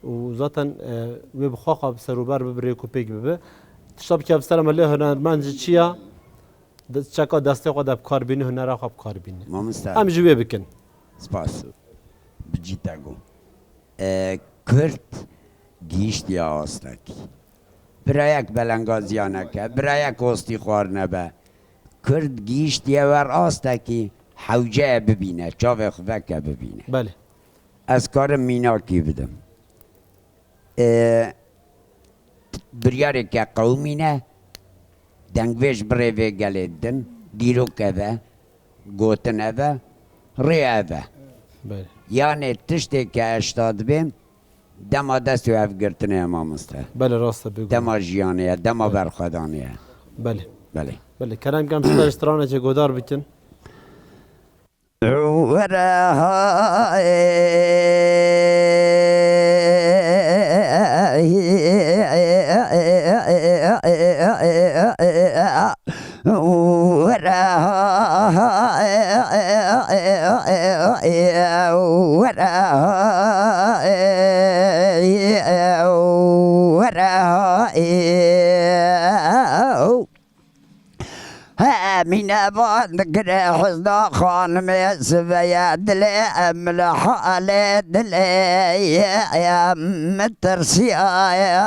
û zaten, e, wê bi xwe xwe serûber bibe, rêk û pêk bibe. Tişta bike bi ser me lê hunermend jî çi ya? De-, çeka destê xwe de bi kar bîne, hunera xwe bi kar bîne. Mamoste. Em jî wê bikin. Spas. Bi cî te got. E, Kurd gihîştiye astekî. Birayek belengaziya neke, birayek ostî xwar nebe. Kurd gihîştiye wer astekî hewceye bibîne, çavê xwe veke bibîne. Belê. Ez karim mînakî bidim. E, biryareke qewimî ne, dengvêj bi rê vê gelê didin, dîrok ev e, gotin ev e, rê ev e. Belê. Yanê tiştê ke ez şita dibêm, dema dest û hevgirtinê ye mamoste. Belê, rast e, bêguman. Dema jiyanê ye, dema berxwedanê ye. Belê. Belê. Belê, kerem kem ji te ji stranekê godar bikin. He, mînevan digire hizna xanimê siveye dilê em li halê dilê min tirsiyaye.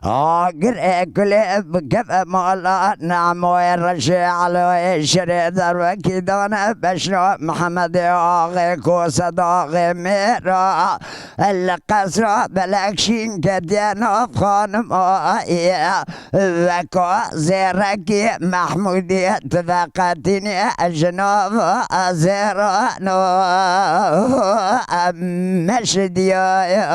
Agirê kulê bikeve mala Nemoyê Reşê Eloyê Şirê Derwekî dane beşna Mihemedê Axê Kose daxê mêra. Li qesra belek şîn ketiye nav xanima ye. Weka zêrekî Mehmûdî tu veqetînî ji nav zêrano em meşidiyaye.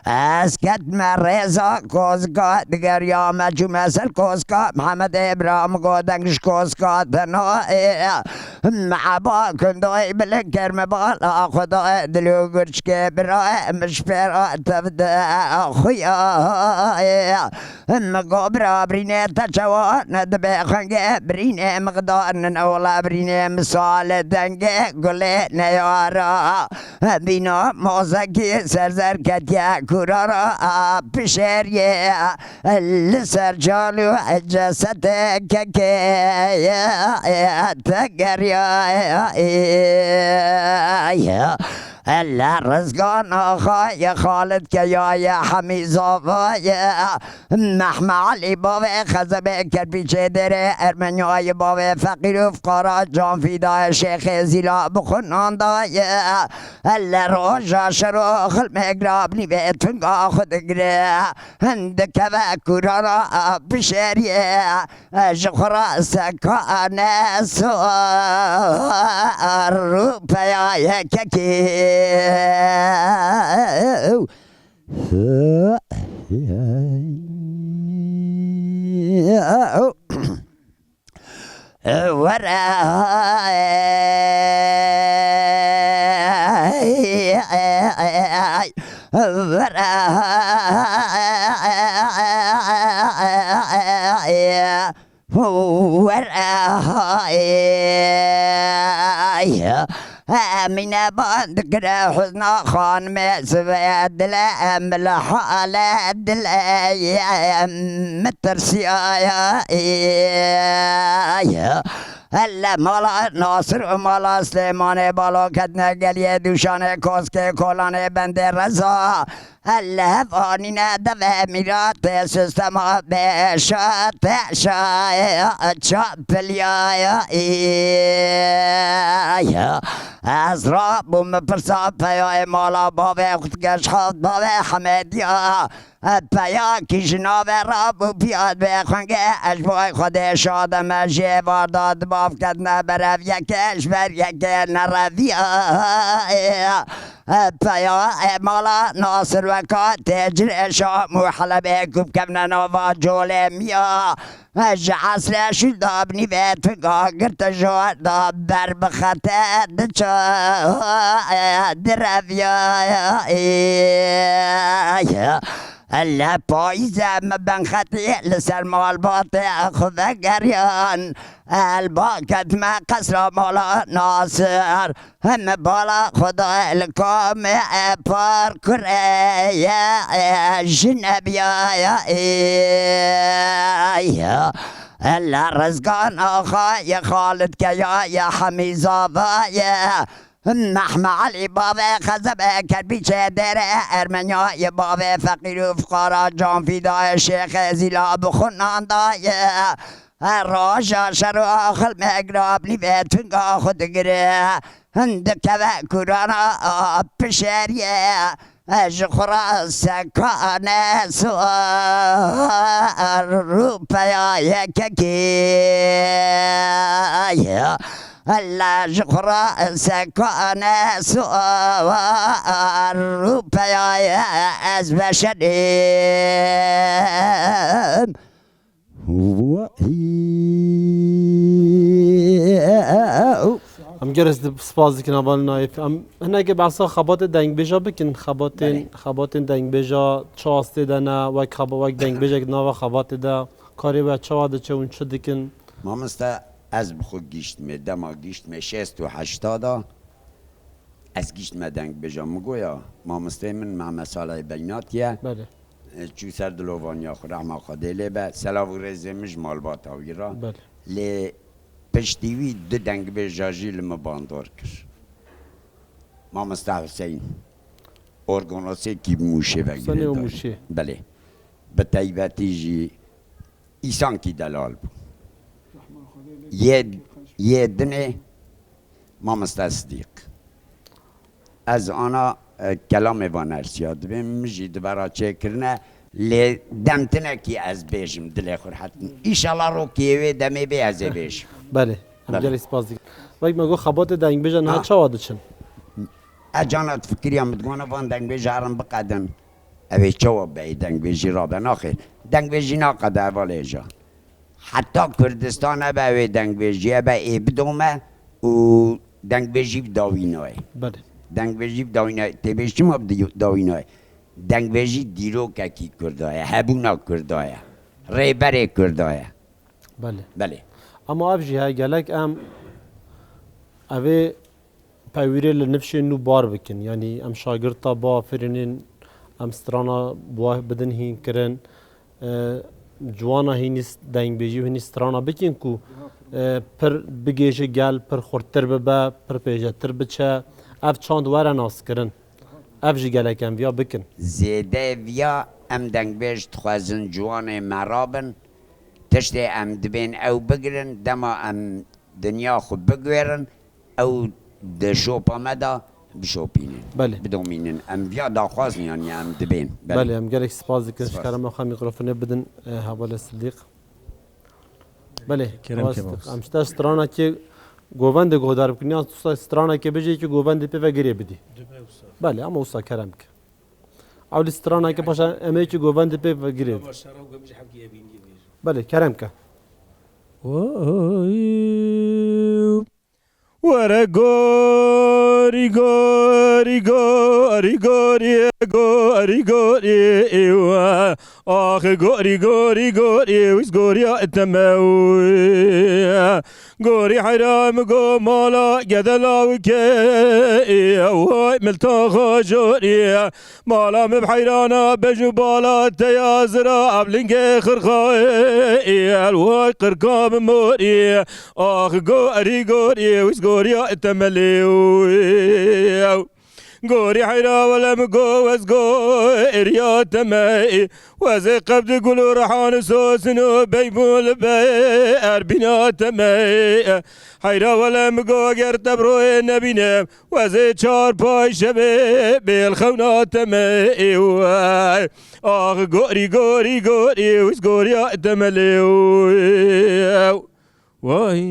Ez ketime rêza kozika, digeriyame çûme ser koska. Mihemedê bira min got, deng ji koska te nayê. Meheba kundayî bilind kir min bala Xwedayê, dil û gurçikê birayê min ji pêra tev de xuya. Min got, bira birînê te çawa ne dibe xwengê birînê mixdar nine wela birînê misale dengê gulê neyara. Bîna mozekî ser zer ketiye kûrara pişêriyê. Li ser cal û cesedê kekê te geriya. Ele Rizgan Axayê Xalid Keyayê Hemî Zavayê. Mehme Elî bavê Xezebê Kerpîçê Dêrê Ermenyayê bavê feqîr û fiqara can fîdayê Şêxê Zîla bi xwe nan dayê. Ele roja şero xilmê girabnî vê tunga xwe digire. Hin dikeve kûrana bişêriyê. Ji xwe re sekane sor û peya yekekî. Were, were, were, Emîne ban dikire huzna xanimê sivê dile em li hale dile em mitirsiyaye. Hele mala Nasir û mala Silêmanê balo ketine geliyê Dûşanê Koskê Kolanê Bendê Reza. Hele hev anîne devê mîratê sistema bêşa teşa çapiliyaya. Ez rabûm pirsa peyayê mala bavê xwe dike ji xav bavê Hemediya. Peyakî ji navê rabû piya dibê xwenge ez ji bo Xwedê şad em e jê varda di bav ketine berev yeke ji ber yeke nereviya. Peya e mala Nasir weka têcirê Şam û Helebê ku bikevne nava colê miya. Ji esrê şûl da bi nîvê tunga girte ji war da ber bi xete diçe direviya. Le payîze me ben xetî li ser malbatê xwe vegeriyan. El ba ketime qesra mala Nasir. Heme bala Xwedayê li kamê e par kurê ye, e, ji nebiya ye, e, ye. Ele Rizgan Axayê Xalid Keyayê Hemî Zavayê. Mehme Elî bavê Xezebê Kerpîçê Dêrê Ermenyayê bavê feqîr û fiqara can fîdayê Şêxê Zîla bi xwe nan dayê. Her roja şero xilmê girabnî vê tunga xwe digire. Hin dikeve kûrana pişeriyê. Ji xwe re sekane sor rûpeya yekekî. Hele ji xwe re sekane sor rûpeya ez veşenim. Em gelek spas dikin hevalên Nayîf. Em hinekê behsa xebatê dengbêja bikin. Xebatên, Belê. Xebatên dengbêja çi astê de ne, wek xeba-, wek dengbêjek nava xebatê de karê we çawa diçe hûn çi dikin? Mamoste, ez bi xwe gihiştime, dema gihiştime şêst û heşta da, Ez gişt me dengbêja min goya, mamosteyê min Mehmet Salahê Beynatî ye. Belê. E, çû ser dilovaniya xwe, rehma Xwedê lê be. Selav û rêzê min ji malbata wî re. Belê. Lê piştî wî du dengbêja jî li min bandor kir. Mamosta Huseyîn, organosêkî bi Mûşê ve Huseyînê û girêdayî. Mûşê. Belê. Bi taybetî jî Îsankî delal bû. Yê, yê dinê Mamoste Sidîq. Ez ana, e, kelamê van ersiya dibêm, min jî di vera çêkirine, lê dem tinekî ez bêjim dilê xwe rehet. Înşallah rokiyê wê demê bê ez ê bêjim. Belê. Em Belê. Gelek spas dikin. Wek me got xebatê dengbêja niha Ha. çawa diçin? E cana difikiriya min dibana van dengbêja herin biqedin. Ew ê çawa be ê dengbêjî rabe? Naxêr. Dengbêjî naqede hevalê ja. Heta Kurdistan ebe ew ê dengbêjî ebe ê bidome û dengbêjî bi dawî nayê. Belê. Dengbêjî bi dawî nayê. Tê bêj çima bi di-, dawî nayê? Dengbêjî dîrokekî Kurda ye, hebûna Kurda ye, rêberê Kurda ye. Belê. Belê. Ama ev jî heye gelek em evê pewîrê li nifşên nû bar bikin. Yanî em şagirta biafirînin, em strana bi we bidin hînkirin. E, ciwana hînî s-, dengbêjî û hînî strana bikin ku, e, pir bigêje gel, pir xurttir bibe, pir pêjetir biçe. Ev çand were naskirin. Ev jî gelek em viya bikin. Zêde viya em dengbêj dixwazin ciwanê me rabin. Tiştê em dibên ew bigirin, dema em dinya xwe biguêrin, ew di şopa me de bişopînin. Belê. Bidomînin. Em viya daxwazin, yanî em dibên. Belê. Belê, em gelek spas dikin. Spas. Ji kerema xwe mîkrofonê bidin, e, hevalê Sidîq. Belê, kerem hevalê ke Sidîq. Em ji te stranekê govendê guhdar bikin. Yan tu stranekê bijî ki govendê pê ve girê bidî. Dibe wisa. Belê, ama wisa kerem ke. Ewlî straneke paşa em ê ki govendê pê ve girê. Ama şera û gemî ji hevkî evînî vêjin. Belê, kerem ke. Oy. Were gorî, gorî, gorî, gorî, gorî, gorî, we. Ax gorî, gorî, gorî, wîs goriya te me wî. Gorî heyra min go mala gede lawike, way milta xwe jorî. Mala min bi heyrana bej û bala te ya zira ev lingê xirxayê, el way qirka bi morî. Ax gorî gorî, wîs goriya temelê. Gorî heyra wele min go wez goriya temey. Wezê qebdi gul û rehan û sosin û beybûn li be erbîna temey. Heyra wele min go ger te bi royê nebînim. Wezê çar pay şevê bêl xewna temey. Ax gorî gorî gorî wîs goriya temelê. Way.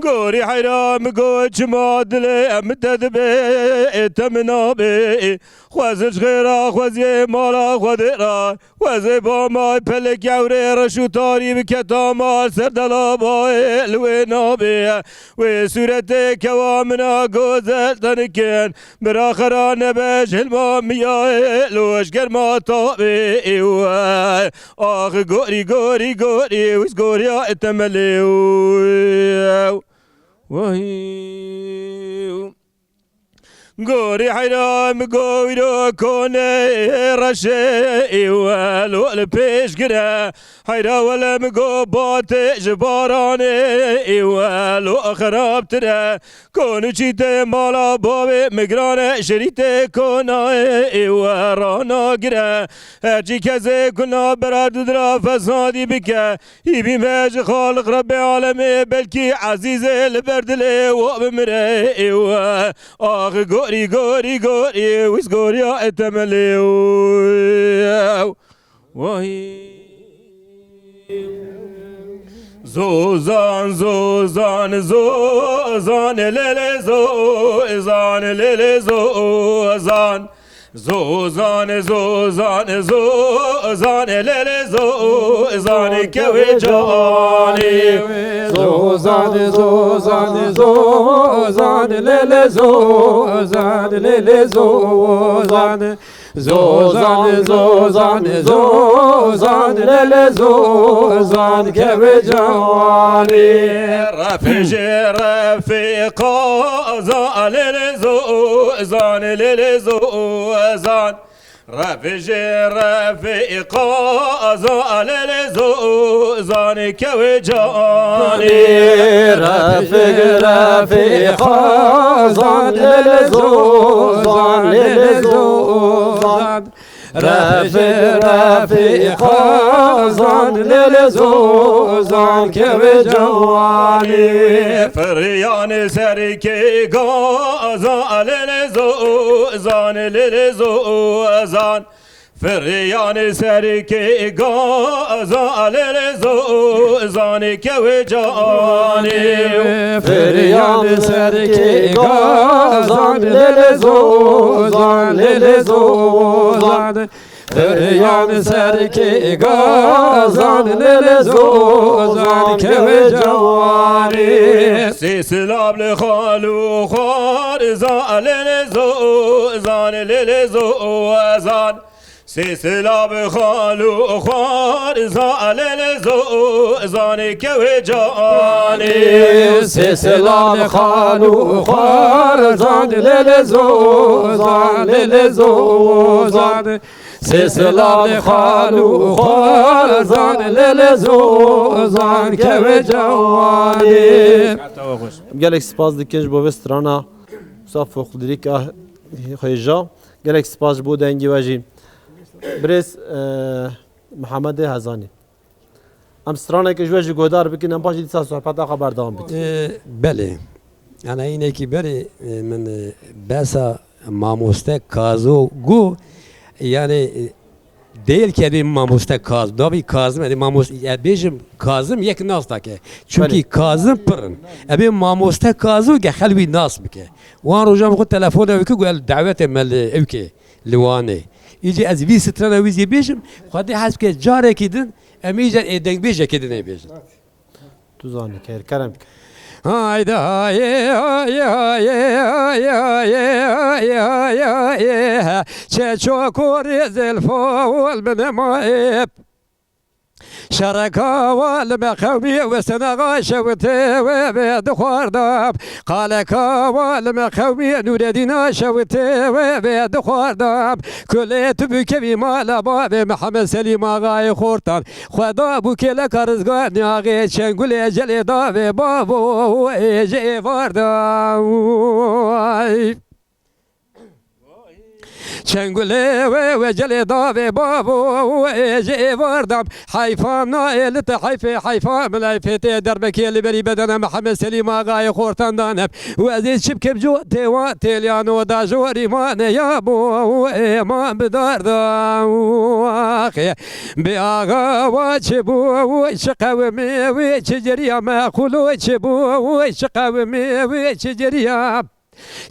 Gorî heyra min go çima dilê em te dibe, te min nabe. Xwezin ji xêra xweziyê mala Xwedê ra. Xwezê ba may pelek ewrê reş û tarî bike ta mal ser dela bayê li wê nabe. Wê sûretê kewa min a gozel tenikin. Bira xera nebe ji hilma miyayê lo ji germa tabê ê we. Ax gorî gorî gorî wîs goriya temelê. Wahî. Gorî heyra min go wîro kone reşê ê we lo li pêş gire. Heyra wele min go batê ji baranê ê we lo xerabtir e. Kon û çîtê mala bavê min giran e, şerîtê konayê ê we ranagire. Herçî kesê kuna berar didira fesadî bike. Hîbî me ji Xaliq Rebbê alemê, belkî ezîzê li ber dilê we bimire ê we. Ax gorî gorî gorî wîs goriya temelê. Wahî. Zozan, zozan, zozan, lele zozan, lele zozan. Zozan, zozan, zozan, lele zozan, kewê canê. Zozan, zozan, zozan, lele zozan, lele zozan. Zozan, zozan, zozan, lele zozan, kevê canê. Refê jê refê qaza, lele zozan, lele zozan. Refê jê refê qaza, lele zozan, kewê canê. Refê refê qazan, lele zozan, lele zozan. Refê refê qazan, lele zozan, kewê canê. Firyan serkê gaza, lele zozan, lele zozan. Firyan serkê gaza, lele zozan, kewê canê. Firyan serkê gaza, Lê lê zozan, lê lê zozan, firyan serkê gazan, lê lê zozan keve cawanê. Sê silav li xal û xwarzan, lê lê zozan, lê lê zozan. Sê silav xal û xwarzan, lê lê zozan keve cawanê. Sê silav xal û xwarzan, lê lê zozan, lê lê zozan. Sê silav xal û xwarzan, lê lê zozan keve cawanê. Gelek spas dikin ji bo vê strana, wisa folklorîk a hêja. Gelek spas ji bo dengê we jî. Birêz, e, Mihemedê Hezanî. Em straneke ji we jî guhdar bikin, em paşê dîsa sohbeta xwe berdewam bikin. E, belê. Ana înekî berê, e, min, e, behsa mamoste Kazo got, yani, e, değil ki, yani, mamoste Kaz-, navê Kazim, yani, mamos-, yani, bêjim Kazim yek nas dake. Çünkü Belê. Kazim pir in. Ebê mamoste Kazo ge xelk wî nas bike. Wan rojan xwe telefona wî kir, got, "El dawetê me li ewkê, li Wanê." Îcî ez vî strana wî zî bêjim, Xwedê hez bike carekî din, em îcar ê dengbêjekê din ê bêjin. Tu zanî, kêr kerem. Hayda, ye, ye, ye, çeço korê zelfol min ema ep. Şereka wa li me qewmî westena xwe şewitê wê vê dixwardam. Qaleka wa li me qewmî Nûredîna şewitê wê vê dixwardam. Kulê tu bikevî mala bavê Mihemed Selîm Axayê Xortan. Xweda bû kêleka rizganê axê Çengulê celê davê bavo ê jê vardam. Çengulê wê wê celê davê bavo ê jê vardam. Heyfam na ê li te heyfê heyfam leyfê tê derbekê li berî bedena Mihemed Selîm Axayê Xortan daneb. Û ez ê çi bikim cotê wa têliyano da jorî mane ya bo ê man bidarda. Axê bi axa wa çi bû çi qewimê wê çi ceriya me xulo çi bû çi qewimê wê çi ceriya.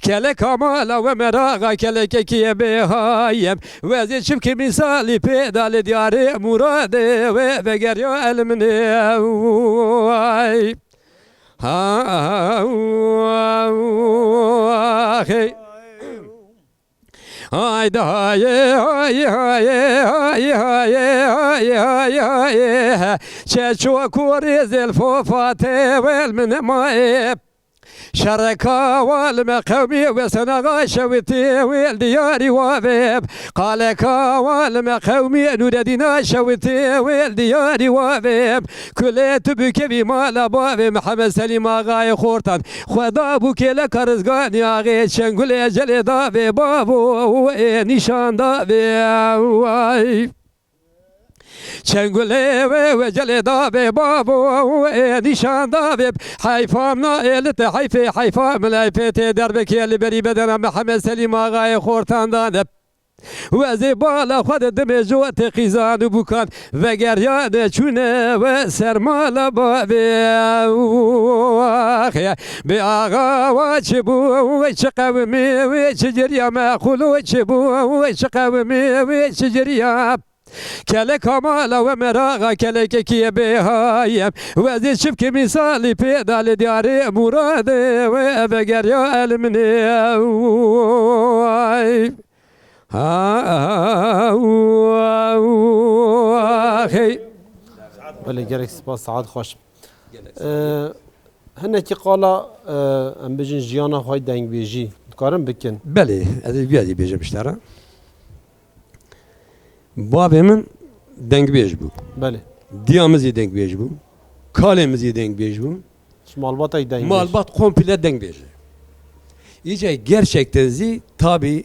Keleka mala we meraxa kelekekî bêhayem. We zê çimkî mîsalî pêda li diyarê muradê we vegeriya el min ê. Ay. Ha, hey. Hayda, hayê, hayê, hayê, hayê, hayê, hayê, hayê, hayê. Çeço kurê zelfo fatê wel min mayê. Şereka wa li me qewmî Wesen Axa şewitê wê li diyarî wa vêb. Qaleka wa li me qewmî Nûredîna şewitê wê li diyarî wa vêb. Kulê tu bikevî mala bavê Mihemed Selîm Axayê Xortan. Xweda bû kêleka rizganî axê Çengulê celê davê bavo ê nîşan davê. Ay. Çengulê wê wê celê davê bavo ê nîşan davê. Heyfam na ê li te heyfê heyfam leyfê tê derbekê li berî bedena Mihemed Selîm Axayê Xortan dane. Wezê bala xwe de dimê jo tê qîzan û bûkan vegeriyane çûne we sermala bavê. Axê bi axa wa çi bû çi qewimê wê çi ciriya me xulo çi bû çi qewimê wê çi ciriya. Kelek Kamala we meraxa kelekekî bêhayem. We zê çivkî mîsalî pêda li diyarê muradê we vegeriya el min ê. Ay. Ha, hey. Belê, gelek spas, saet xweş. Ee, hinekî qala, e, em bijin jiyana xwe dengbêjî dikarin bikin? Belê, ez ê viya jî bêjim ji te re. Bavê min dengbêj bû. Belê. Diya min zî dengbêj bû. Kalê min zî dengbêj bû. Ji malbata dengbêj. Malbat komple dengbêj e. Îca gerçekten zî tabî,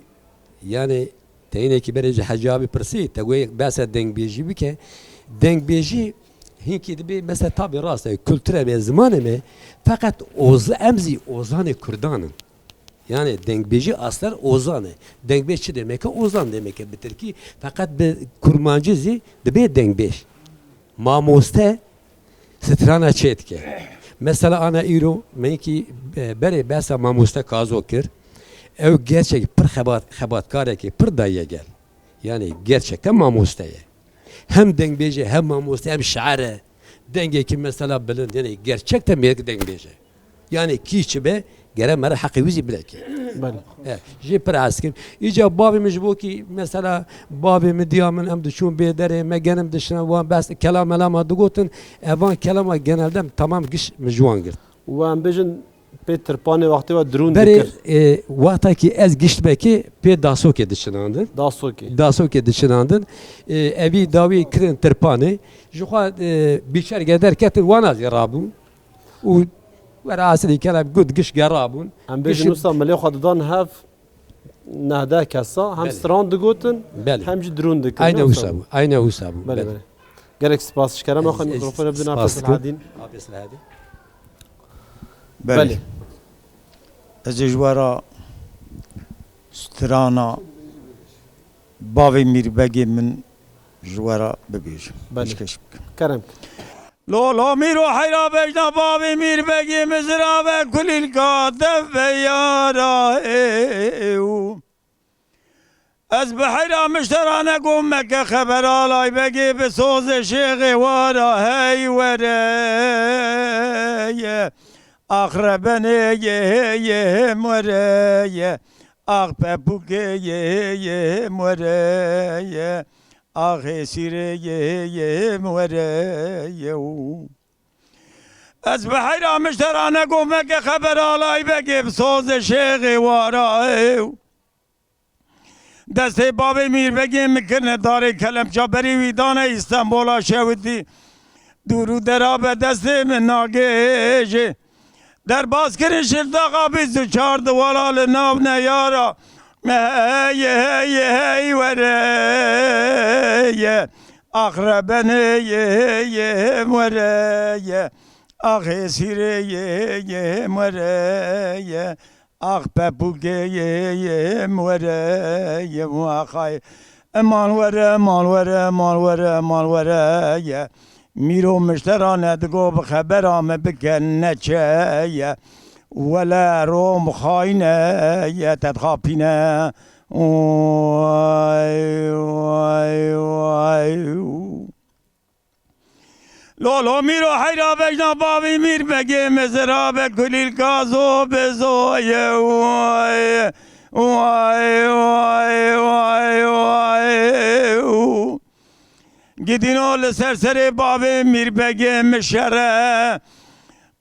yani, te hinekî berê ji Hecî abî pirsî, te got behsa dengbêjî bike. Dengbêjî hinkî dibê, mesela, tabî rast e, kultura me, zimanê me, feqet oz-, em zî ozanê Kurdan in. Yani dengbêjî aslen ozan e. Dengbêj çi demek e? Ozan demek e bi tirkî. Feqet bi kurmancî zî dibê dengbêj. Mamoste strana çê dike. Mesela ana îro me hinkî, e, berê behsa mamoste Kazo kir. Ew gerçek pir xebat-, xebatkarekî pir daye gel. Yani gerçekten mamoste ye. Hem dengbêj e, hem mamoste, hem şair e. Dengekî mesela bilind, yani gerçekten mêrik dengbêj e. Yani kî çi be, gere mere heqê wî zî bideke. Belê. E, jê pir hez kim. Îca bavê min ji bo kî mesela bavê min diya min em diçûn bê derê me genim dişine wan bes kelam melama digotin. Evan kelama genelde tamam giş min ji wan girt. Û em bêjin pê tirpanê wextê we dirûn Berê, dikir. E, wexta kî ez giştime kî pê dasokê diçinandin. Dasokê. Dasokê diçinandin. E, evî dawî kirin tirpanê. Ji xwe, e, bîçerge derketin wana zî rabûn. Û were asilî kelem got giş gerabûn. Em bêjin Giş wisa milê xwe didan hev neh deh kesa. Hem Belê. Stran digotin, Belê. Hem jî dirûn dikirin. Aynen wisa bû. Aynen wisa bû. Belê, Belê. Belê. Gelek spas ji kerem. Ez, Xwe ez mikrofona bidin spas Hafîz dikim. Silahedîn. Hafîz Silahedîn. Belê. Belê. Ez ê ji we re strana bavê Mîrbegê min ji we re bibêjim. Belê. Pêşkêş bikim. Kerem. Lolo mîro heyra bejna bavê Mîrbegê min zirave kulîlka dev ve yara ê û. Ez bi heyra mişterane gom meke xeber alay begê bi sozê şêxê wara hey were ye. Ax rebenê ye, ye, ye, hem were ye. Ax pepûkê ye, ye, hem were ye. Ax hêsîrê ye, ye, hem were ye û. Ez bi heyra mişterane gom meke xeber alay begê bi sozê şêxê wara ew. Destê bavê Mîrbegê min kirine darê kelemça berî wî dane Îstenbola şewitî. Dûr û dera be destê min nagêjê. Derbas kirin şiltaxa bîst û çar di wala li nav neyara. Hey, hey, hey, were ye. Ax rebenê ye, ye, were ye. Ax hêsîrê ye, ye, were ye. Ax pepûkê yê, yê, em were, yê, axay. Eman were, eman were, eman were, eman were, ye. Mîro miştera nedigo bi xebera me bike neçe, ye. Wele rom xayne, ye, te dixapîne. Oy, oy, oy. Lolo mîro heyra vejna bavî mîr begê mizira be kulîlka zo be zo ye. Oy, oy, oy, oy, oy, u. Gidîno li ser serê bavê mîr begê mişere.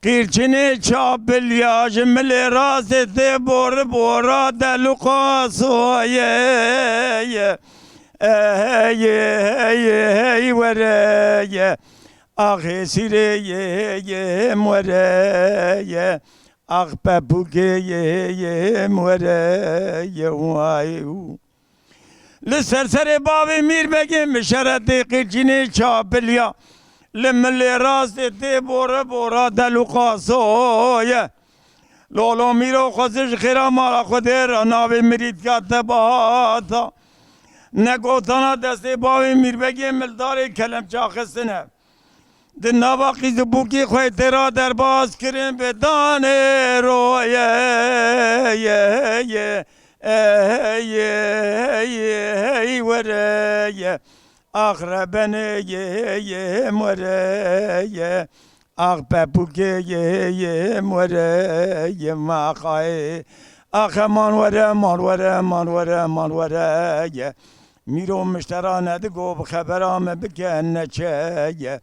Qîrçinê çapilya ji milê rastê tê bor bora delûqa soye ye. Ey, ey, ey, were ye. Axê sîrê ye, ye, em were ye. Ax pepûkê ye, ye, em were ye. Way. Li ser serê bavê mîr begê mişeretê qîrçînê çapilya. Li milê rastê tê bore bora delûqa soye. Lolo mîro xwezir ji xêra mala Xwedê re navê mirî dika te bahata. Negotana destê bavê mîrbegê mildarê kelemça xistine. Di nava qîz û bûkê xwe tê ra derbas kirin bi danê roye ye, ye, ey, ye, ey, ye, hey were ye. Ax rebenê ye, ye, em were ye. Ax pepûkê ye, ye, em were ye, maxayê. Ax eman were, eman were, eman were, eman were ye. Mîro miştera nedigo bi xebera me bike neçe ye.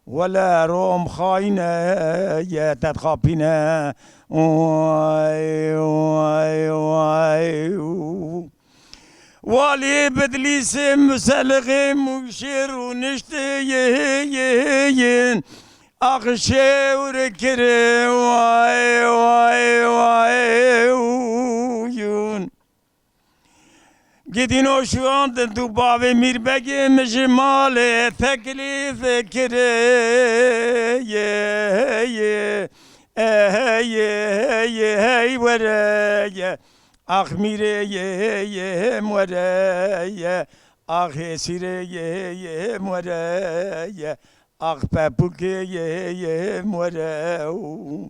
Wele rom xayne ye, te dixapîne. Oy, oy, oy, u. Waliyê Bedlîsê, Muselixê, Mûşê rûniştê yê, yê, yê. Ax şêwr kire, way, way, way, uyun. Gidîno şuandin tu bavê mîrbegê min ji malê teklîf kire, yê, yê, ey, yê, yê, hey were ye. Ax mîrê yê, yê, em were ye. Ax hêsîrê yê, yê, em were ye. Ax pepûkê yê, yê, em were û.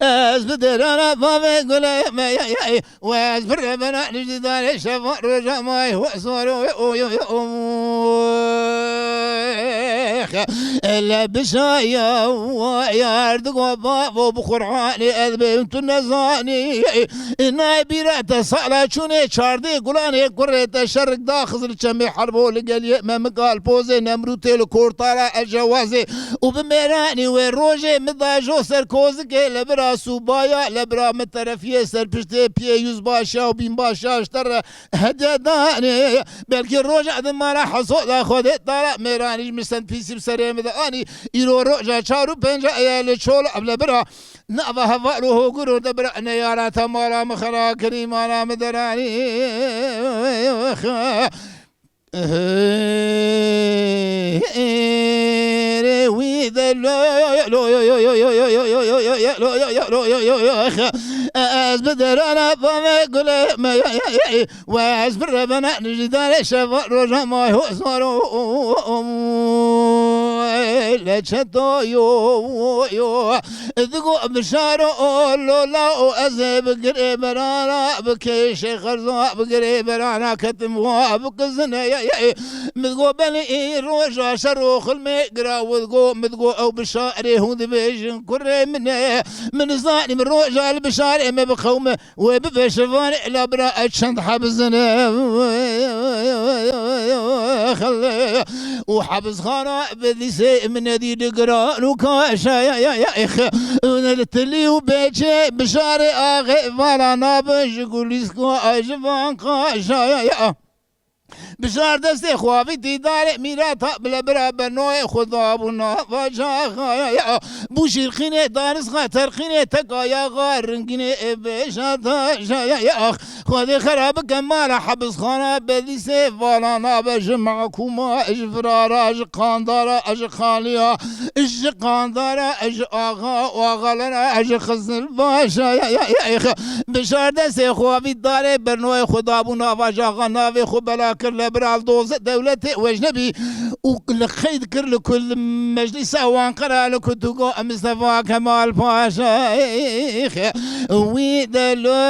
Ez bi derana bavê gulê me ye ye, û ez bi revena nijdarê şeva roja may ho zor o, o, o, o, o. Ele bişaya yar digo bavo bi Qur'anê ez bêm tu nezanî. Nay bîra te sala çûnê çardê gulanê kurê te şerik da Xizir çemê herbo li geliyê me mi galpozê Nemrûtê li kortara ecewazê û bi mêranî wê rojê mi da jo ser kozikê le bira sûbaya le bira mi terefiyê ser piştê piyê yüzbaşa û bînbaşa ji te re hediye danê. Belkî roja din mala hesoda Xwedê dara mêranî ji mi send pîsî bi serê mi de anî. Îro roja çar û pênca ye li çola ev le bira nava heval û hogir û de bira neyara te mala mi xera kirî mala mi deranî. Êrê wî de lo, lo, ez bi derana bavê gulê me ye, ye, ye, we ez bi revena nijîdarê şeva roja may ho zor o, le çeto yo, yo. Digo bişaro o lola o ez ê bi girê berana bi kêşê xerza bi girê berana ketim wa bi kizine ye, ye. Min digo belê ê roja şer o xilmê gira wi digo min digo ew bişarê hûn dibêjin kurê min e. Min zanî min roja li bişarê me bi qewme wê bibe şevanê la bira ez çend hebizine. Û hebizxana bi dîsê min nedî di giran û kaşa ya ya ya ex. Li tilî û bêçê bişarê axê vala nabe ji gulîsko ji van kaşa ya ya. Bişar destê xwe avî dîdarê mîrata bile bira bernoyê xwe dabû nava caxaya ya. Bû şîrxînê darizxa terxînê teka yaxa ringînê ê bêjata jaya ya. Xwedê xera bike mala hebizxana bedîsê vala nabe ji makûma ji firara ji qandara ji xaliya ji qandara ji axa û axalera ji xizil başa ya ya ya. Bişar destê xwe avî darê bernoyê xwe dabû nava caxa navê xwe bela kir le bira doze dewletê wecnebî û li qeyd kir li ku li meclîsa Wanqera li ku tu go Mistefa Kemal Paşa wî de lo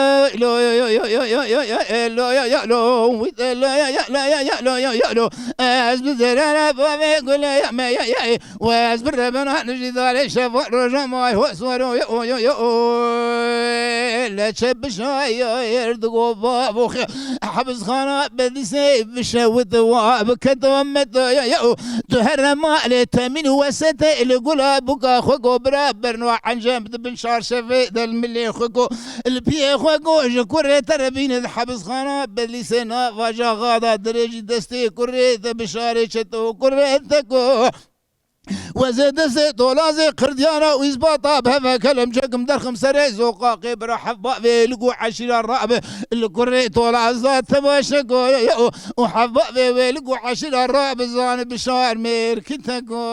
lo lo wî de lo lo lo lo lo ez bi zerara bavê gulê me ye ye. Wez bi rebena nijîdarê şeva roja may ho swaro yo yo yo. Leçe bişayir digo bavo xe. Hebizxana bedîsê bişewit wa bi keto meto yo yo. Tu here malê temîn û wesete li gula buka xwe go bira berno encem di bin çarşevê del milê xwe go li piyê xwe go ji kurê te re bîne di hebizxana bedîsê na vaja xada dirêjî destê kurê te bişarê çeto kurê te go. Wezê destê tolazê qirdiyana û îzbata bi heve kelemçekim derxim serê zoqaqê bira hevba vê li ku eşîra rabe li kurê tolaza te baş e goye û hevba vê wê li ku eşîra rabe zane bişar mêr ki te go.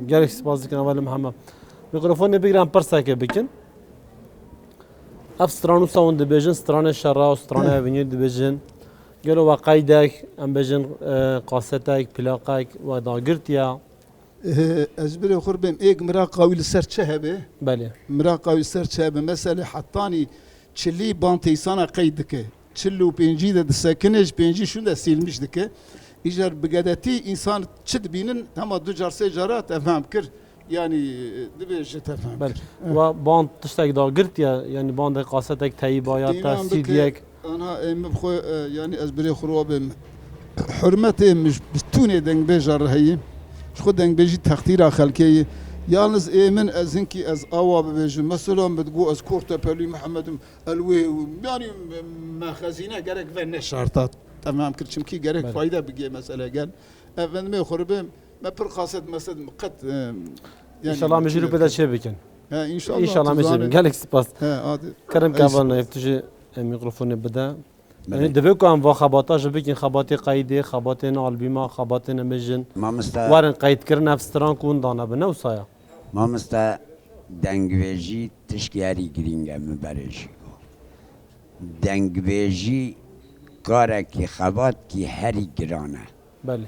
Gelek spas dikim Hevalê Mihemed. Mikrofonê bigire em pirseke bikin. Ev stran wisa hûn dibêjin, stranê şera û stranê evînî dibêjin. Gelo we qeydek, em bêjin, e, kasetek, plaqek we dagirtiye? Eh, ez birê xwe bêm, êk miraqa wî li ser çi hebe? Belê. Miraqa wî ser çi hebe? Meselê hetanî çilî bantê îsana qeyd dike. Çil û pêncî de disekine, ji pêncî şûn de sîlmiş dike. Îcar bi gedetî însan çi dibînin, hema du car sê cara te fehm kir. Yanî, e, dibêje te fehm Belê. Kir. Eh. Wa band tiştek dagirtiye, yanî bandek kasetek teyîba ya te Dînan bike, sîdiyek. Ana ê min xwe, e, yanî ez birê xwe wa bêm. Hurmetê min ji, bi tûnê dengbêja re heye. Ji xwe dengbêjî textîra xelkê ye. Yalniz ê min ez hinkî ez awa bibêjim. Mesela min digo ez Kortepelî Mihemed im. El wê, yanî me xezîne gerek ve neşarta. Temam kir, çimkî gerek Belê. Fayda bigê mesele gel. Efendimê xwe re bêm, me pir qaset meset qet, e, yanî Înşallah me jî rû pê de çê bikin. He, înşallah, Înşallah tu me çê bikin. Zanî. Gelek spas. He, hadi. Kerem Ey, kavan spas. Ev tu jî, e, mikrofonê bide. Belê. Yanî divê ku em va xebata jî bikin, xebatê qeydê, xebatên albîma, xebatên em bêjin. Mamoste. Werin qeydkirin ev stran ku hûn dane bi ne wisa ya? Mamoste, dengbêjî tişkî herî girîng e min berê jî got. Dengbêjî karekî xebatkî herî giran e. Belê.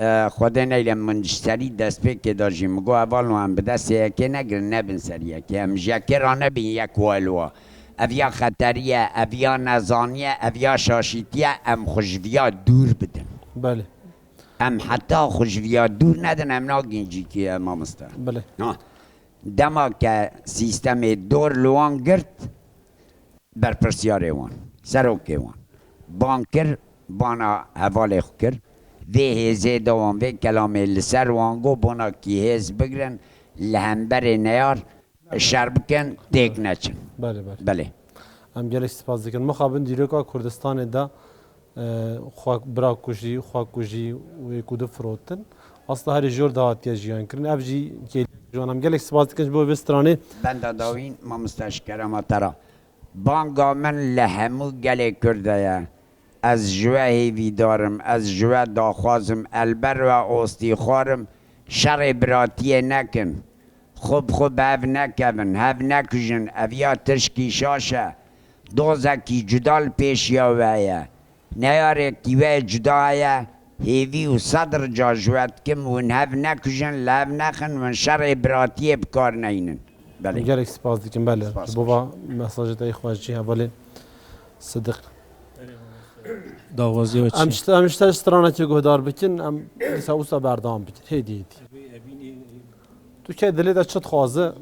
e, Xwedê neyle min ji serî destpêkê de jî min got, hevalno em bi destê yekê negirin, nebin ser yekê. Em ji yekê re nebin yek wa li wa. Ev ya xeterî ye, ev ya nezanî ye, ev ya şaşîtî ye, em xwe ji viya dûr bidin. Belê. Em heta xwe ji viya dûr nedin, em nagihîn cîkî ye, mamoste. Belê. Ha. Dema ke sîstemê dor li wan girt, berpirsiyarê wan, serokê wan, ban kir, bana hevalê xwe kir. Vê hêzê de wan vê kelamê li ser wan got, bona kî hêz bigrin, li hemberê neyar şer bikin, têk neçin. Belê, belê. Belê. Em gelek spas dikin. Mixabin dîroka Kurdistanê de, e, xwe bira kujî, xwe kujî wê ku difirotin. Asla herî jor de hatiye jiyan kirin. Ev jî kêliyek ji wan. Em gelek spas dikin ji bo vê stranê. Benda dawîn, mamoste, ji kerema te re. Banga min li hemû gelê Kurd de ye. Ez ji we hêvîdar im, ez ji we daxwaz im, el ber we ostîxwar im, şerê biratiyê nekin. Xwe bi xwe bi hev nekevin, hev nekujin, ev ya tişkî şaş e. Dozekî cuda li pêşiya we ye. Neyarekî we cuda heye, hêvî û sed rica ji we dikim, hûn hev nekujin, li hev nexin, hûn şerê biratiyê bi kar neynin. Belê. Gelek spas dikim, belê. Spas. Ji bo va mesajê te yê xweş jî hevalê Sidiq. Daxwazî we çi? Em ji te, em ji te stranekê guhdar bikin, em dîsa wisa berdewam bikin. Hêdî, hêdî. Tu ke dilê de çi dixwaze?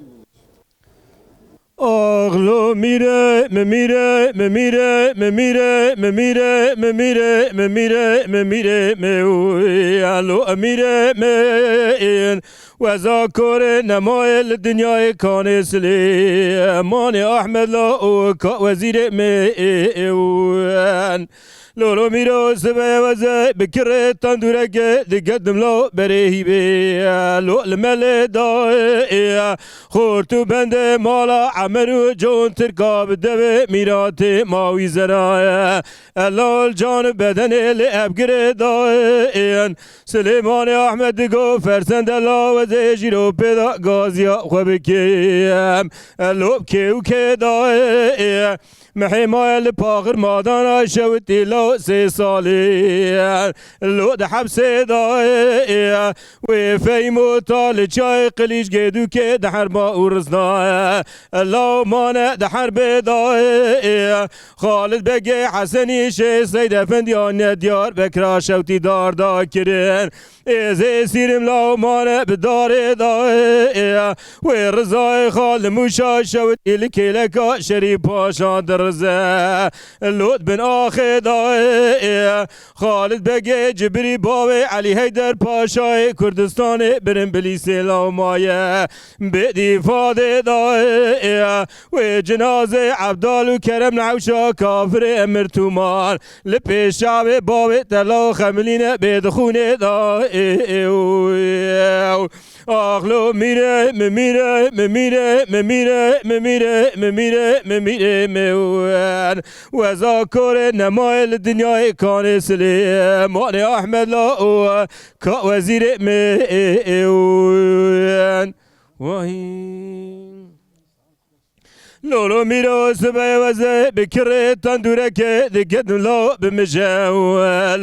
Axlo mîre, mi mîre, mi mîre, mi mîre, mi mîre, mi mîre, mi mîre, mi mîre, mi mîre, mi alo mîre, mi Weza korê nemaye li dinyayê kanê Silêmanê Ahmed la û ka wezîrê me ên. Lolo mîro sibê weze bi kirê tendûreke diketim la berê hîbê. Lo li melê dayê xort û bendê mala Emer û Con Tirka bi devê mîratê ma wî zeraye. Elal can û bedenê lê ev girê dayê. Silêmanê Ahmed digo fersende lawezê jîro pêda gaziya xwe bikêm. Lo bi kê û kê dayê. Mihê maye li paxir madana şewitî lo sê salî. Lo di hepsê dayê. Wê feymo ta li çayê qilîş gêdûkê di herma û rizna. Law mane di herbê dayê. Xalid Begê Hesenî Şêx Seyd Efendiya ne Diyarbekira şewtî darda kirin. Êzê sîrim law mane bi darê dayê. Wê Rizayê Xal li Mûşa şewitî li kêleka Şerîf Paşa dirize. Lot bin axê dayê. Xalid Begê Cibrî bavê Elî Heyder Paşayê Kurdistanê birin Bilîsê law maye. Bê dîfadê dayê. Wê cinazê Ebdal û Kerem newşa kafirê Emir Tûman. Li pêş çavê bavê te law xemilîne bê di xûnê dayê. Axlo mîre, mi mîre, mi mîre, mi mîre, mi mîre, mi mîre, mi mîre, mi wen. Weza korê nemaye li dinyayê kanê Silêmanê Ahmed la û ka wezîrê me ên. Wahî. Lolo mîro sibê weze bi kirê tendûreke diketim lo bi mije û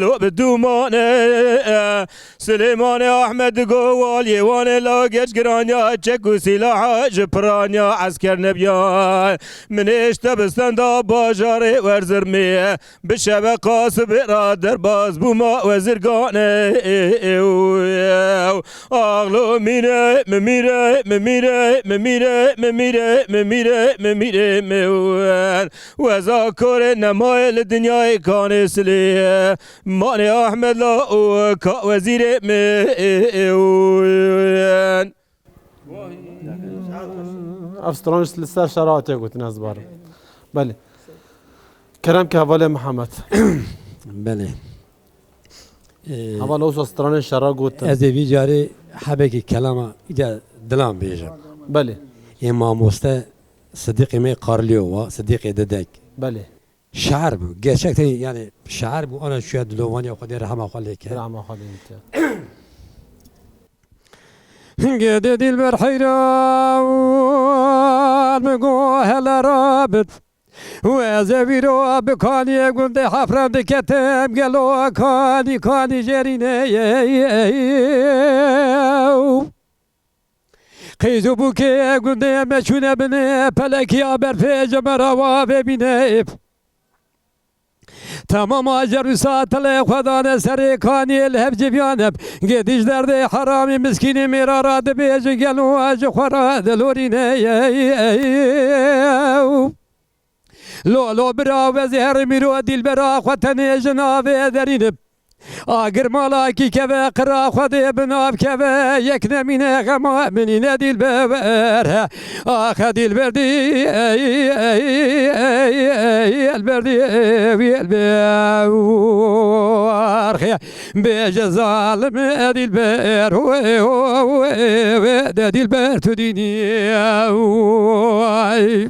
lo bi dûmane. Silêmanê Ahmed digo waliyê Wanê la geç giraniya çek û sîlaha ji piraniya esker nebiya. Min êşte bi stenda bajarê werzirmê. Bi şeveqa sibê ra derbas bûma wezirganê. Axlo mîre, mi mîre, mi mîre, mi mîre, mi mîre, mi mîre, mi mîre, mi wen. Weza korê nemaye li dinyayê kanê Silêmanê Ahmed la û ka wezîrê me wen. Ev stranê li ser şera hatiye gotin, ez barim. Belê. Kerem ke hevalê Mihemed. Belê. Ee, Heval wisa stranê şera gotin. Ez ê vî carê hebekî kelama îde dilan bêjim. Belê. Ê mamoste Sidiqê me Qarliyo wa, Sidiqê Didek. Belê. Şair bû. Gerçekten yani şair bû. Ana şuya dilovaniya Xwedê rehma xwe lê ke. Rehma xwe lê ke. Gedê dilber heyran mi go hele rabit. Û ez ê vîro bi kaniyê gundê Hefren diketim, gelo kanî, kanî jêrînê. Qîz û bûkê gundê me çûne binê, pelekî ya berfê ji me re wa vê bîne. Temama Cerûsa tilê xwe dane serê kaniyê li hev civiyane. Gêdî ji derdê heramî miskînê mêra re dibêjin, gelo ji xwe re dilorîne. Lo, lo bira, we zêherî mîro dîlbera xwe tenê ji navê derîne. Agir mala kî keve qira Xwedê bi nav keve, yek nemîne xema min îne dîlber. Axe dîlber dî, ey, ey, ey, ey, elber dî, ey, elber. Arxê bêje zalim e dîlber, ey, ey, ey, de dîlber tu dînî, ey.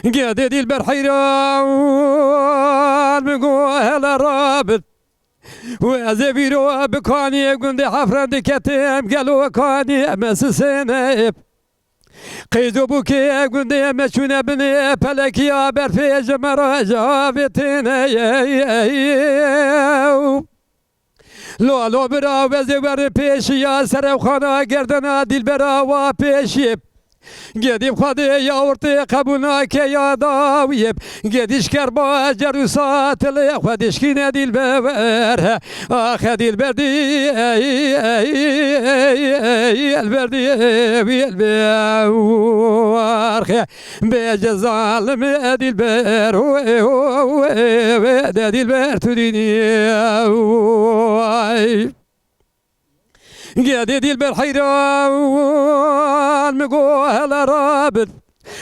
Gedê dîlber heyran min got hele rabit. Û ez ê vîro bi kaniyê gundê Hefren diketim, gelo kaniyê me sisêne. Qîz û bûkê gundê me çûne binê, pelekiya berfê ji me re ji avê têne. Lo, lo bira, we zê wer pêşiya serevxana gerdena dîlbera wa pêşiyê. Gedî Xwedê ya ortê qebûl nake ya dawiyê. Gedî şkerba Cerûsa tilê xwe dişkîne dîlber. Axe dîlber dî, ey, ey, ey, ey, elber dî, ey, elber. Arxê bêje zalim e dîlber, o, e, o, e, e, de dîlber tu dînî, ay. Gedê dîlber heyran min got hele rabit.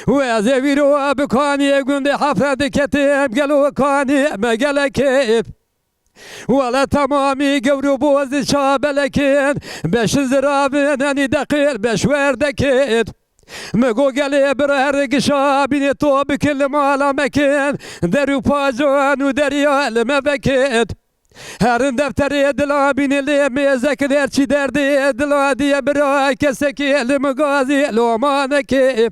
Û ez ê vîro bi kaniyê gundê Hefre diketim, gelo kaniyê me gelekê. Wele temamî gewr û boz çabelekin, beşin ziravin enî deqil beş werdekin. Mi go gelê bira her gişa bînê to bikin li mala mekin, der û pacan û derya li me vekin. Herin defterê dila bînê lê mêzekin, her çî derdê dila diye bira kesekê li min gazî loma neke.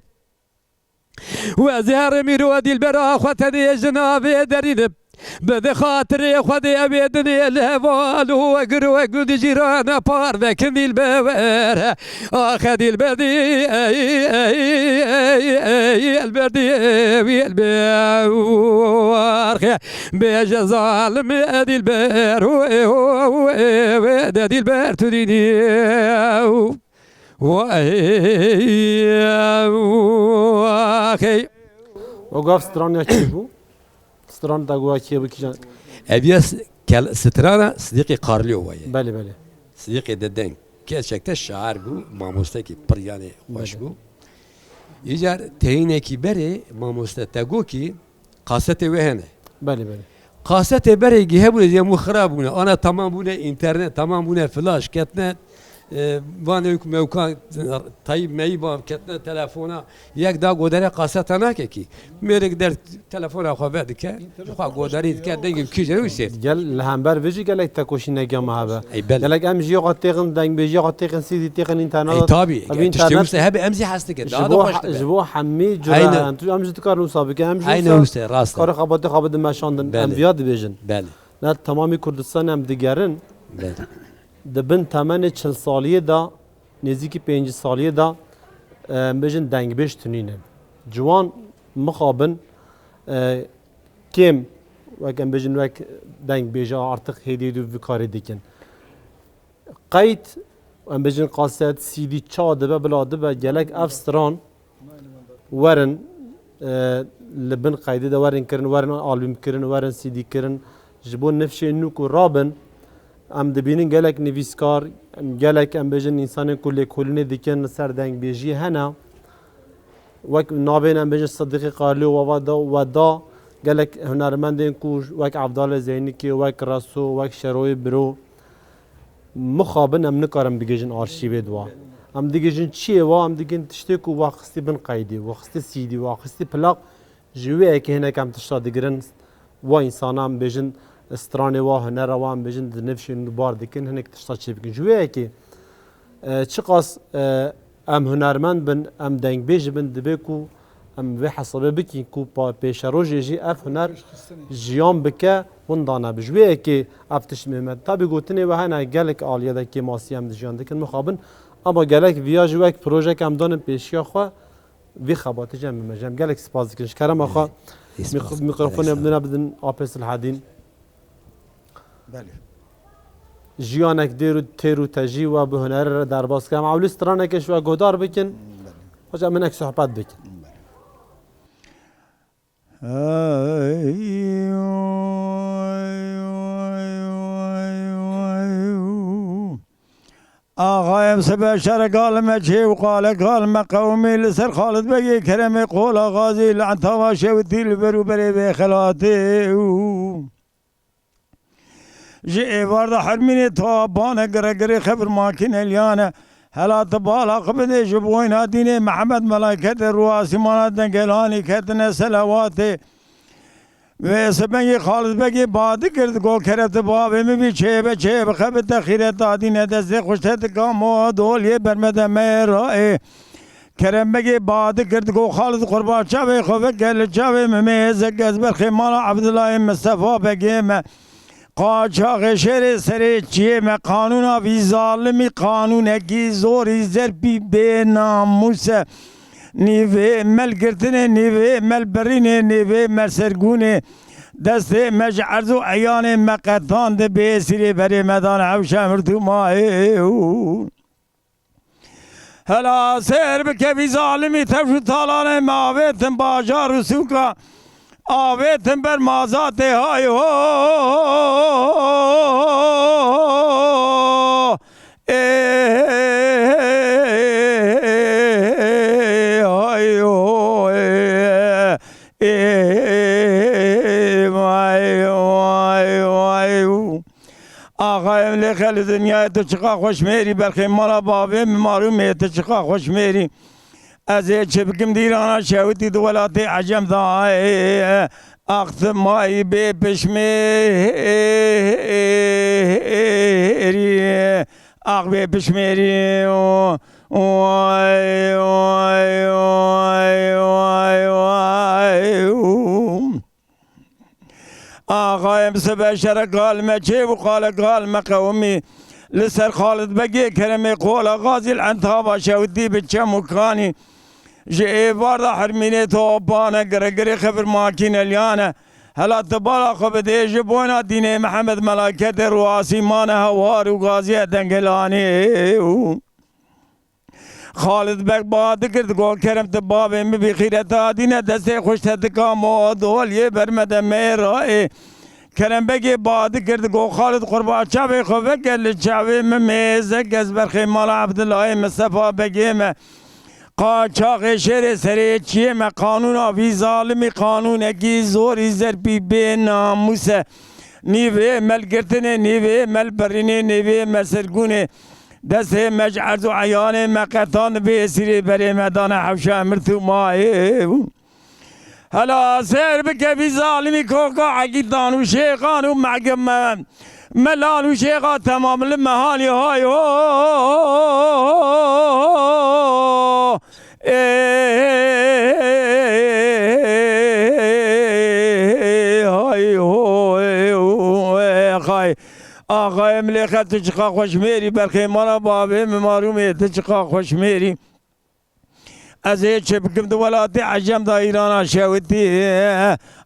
Wezî herê mîro dîlbera xwe tenê ji navê derînim. Bide xatirê Xwedê ew ê dinê li heval û gir û gund cîrana parvekin dîlber. Axe dîlber dî, ey, ey, ey, ey, elber dî, ey, elber. Arxe bêje zalim e dîlber, û, ê, û, û, ê, wê de dîlber tu dînî. Wa, ey, wa, hey. O gaf stran ya kî bû? Stran da goya kî bû kîjan? Ev ya s-, kel-, strana Sidîqê Karlî wa ye. Belê, belê. Sidîqê Dedeng. Gerçekte şair bû, mamostekî pir yanê xweş Belê. bû. Îcar teyînekî berê mamoste te got kî Kasetê wê hene. Belê, belê. Kasetê berê gî hebûne, yê mû xirab bûne. Ana tamam bûne înternet, tamam bûne flaş, ketine, e, van ewk mewkan, tayîb meyîba, ketine telefona. Yek da godere kaseta nake kî. Mêrik der telefona xwe vedike, xwe goderî dike, dengê kî jere wî sêr. Gel li hember vê jî gelek tekoşînekiya me hebe. Ey, belê. Gelek em jî ya xwe têxin, dengbêjiya xwe têxin, C D têxin, înternet. Ey, tabî. Ev tiştê înternet wisa hebe em zî hes dike. Ji Daha da bo xweş he-, dibe. ji bo hemî cure Aynen. hene. Tu em jî dikarin wisa bikin. Em jî Aynen wisa wisa, rast e. karê xebatê xwe bidin meşandin. Belê. Em viya dibêjin. Belê. Ne temamî Kurdistanê em digerin. Belê. Di bin temenê çil saliyê de, nêzîkî pêncî saliyê de, e, em bêjin dengbêj tunîne. Ciwan mixabin, e, kêm, wek em bêjin, wek dengbêje artık hêdî dû vî karê dikin. Qeyd, em bêjin kaset, C D ça dibe, bila dibe, gelek ev stran werin, e, li bin qeydê de werin kirin, werin albûm kirin, werin C D kirin, ji bo nifşên nû ku rabin, em dibînin gelek nivîskar, em gelek, em bêjin, însanên ku lêkolînê dikin li ser dengbêjiyê hene. Wek navên em bêjin Sidîqê Karlî û Weda, Weda, gelek hunermendên ku wek Evdalê Zeynikê, wek Reso, wek Şeroyê Biro, mixabin em nikarin bigihîjin arşîvê di wa. Em digihîjin çiyê wa, em digihîjin tiştê ku wa xistî bin qeydî, wa xistî C D, wa xistî plak, ji wê yekê hinek em tişta digirin, wa însana em bêjin stranê wa, hunera wa em bêjin di nifşên nû bar dikin, hinek tişta çê bikin. Ji wê yekê, e, çiqas, e, em hunermend bin, em dengbêj bin, dibe ku Em vê hesabê bikin ku pa-, pêşerojê jî ev huner jiyan bike, winda nebe. Ji wê yekê ev tişt mêmet. Tabî gotinê we hene gelek aliyê de kêmasî em di jiyan dikin mixabin. Ama gelek viya jî wek projek em danin pêşiya xwe, vî xebatê jî em bimejin. Em gelek spas dikin. Ji kerema xwe Ê, spas. Mîkrofonê bidin Apê Silhedîn. Belê. Jiyanek dêr û têr û tejî we bi hunerê re derbas kir. Em ewlî stranekê ji we guhdar bikin. Belê. Xwece em hinek sohbet bikin. Belê. Axayem sibe şere galime çê û qale galime qewimî li ser Xalid Begê Keremê qola xazî li entava şewitî li ber û berê vê xelatê û Ji êvar de hermînê tawa bane gire girê xevir makîne liyane. Hela ti bala xwe bidê ji boyna dînê Mihemed melayketê rû asîmana dengelanî ketine selawatê. Wê sibengî Xalid Begê badi kir, go kerem ti bavê min bî çêbe çêbe xebite xîreta dîne destê xwe ji te dikamo doliyê bermede me raê. Kerem Begê badi kir, go Xalid qurba çavê xwe veke li çavê min mêzek ez berxê mala Ebdullayê Mistefa Begê me. Qaçaxê şêrê serê çiyê me, qanûna vî zalimî qanûnekî zorî zerpî bê namûs e. Nîvê mel girtinê, nîvê mel birînê, nîvê mel sergûnê. Destê me ji erz û eyanê me qetandibê, sîrê berê me dan hewşa mirtûmayê û Hela sêr bike vî zalimî tewş û talanê me avêtin bajar û sûka, avêtin ber mazatê hay ho. Ê, hay ho, ê, ê, vay, vay, vay. Axayê min lê xelî dinyayê tu çiqa xweş mêrî, berxê mala bavê min marûmê tu çiqa xweş mêrî. Ez ê çi bikim dîrana şewitî di welatê ecem da, ê, ax ti mayî bê pişmêrî, ax bê pişmêrî. Oy, oy, oy, oy, oy. Axayê min sibe şere galime çêb û qale galime qewimî. Li ser Xalid Begê Keremê qola xazî li entava şewitî bi çem û kanî. Ji êvar de hermînê topane gire girê xevir makîne liyane. Hela ti bala xwe bidê ji boyna dînê Mihemed melaketê rû asîmane hewar û gaziye dengelanê û Xalid Beg ba dikir, digot, Kerem, tu bavê min bî, xîreta dîne destê xwe ji te dikamo, doliyê bermede me raê. Kerem Begê ba dikir, digot, Xalid, qurba çavê xwe veke li çavê min mêzek, ez berxê mala Ebdullayê Mistefa Begê me. Qaçaxê şêrê serê çiyê me, qanûna vî zalimî qanûnekî zorî zerpî bê namûs e. Nîvê mel girtinê, nîvê mel birînê, nîvê mel sirgûnê. Destê me ji erz û eyanê me qetan bê sîrê berê me dane hewşa mirtûmayê. Hela sêr bike vî zalimî koka egîtan û şêxan û mehkeme. Melan û şêxa temam li mehanî hay ho. Ê, hay ho, ê, hay. Axayê min lê xel tu çiqa xweş mêrî, berxê mala bavê min marûmê tu çiqa xweş mêrî. Ez ê çi bikim di welatê ecem da Îrana şewitî.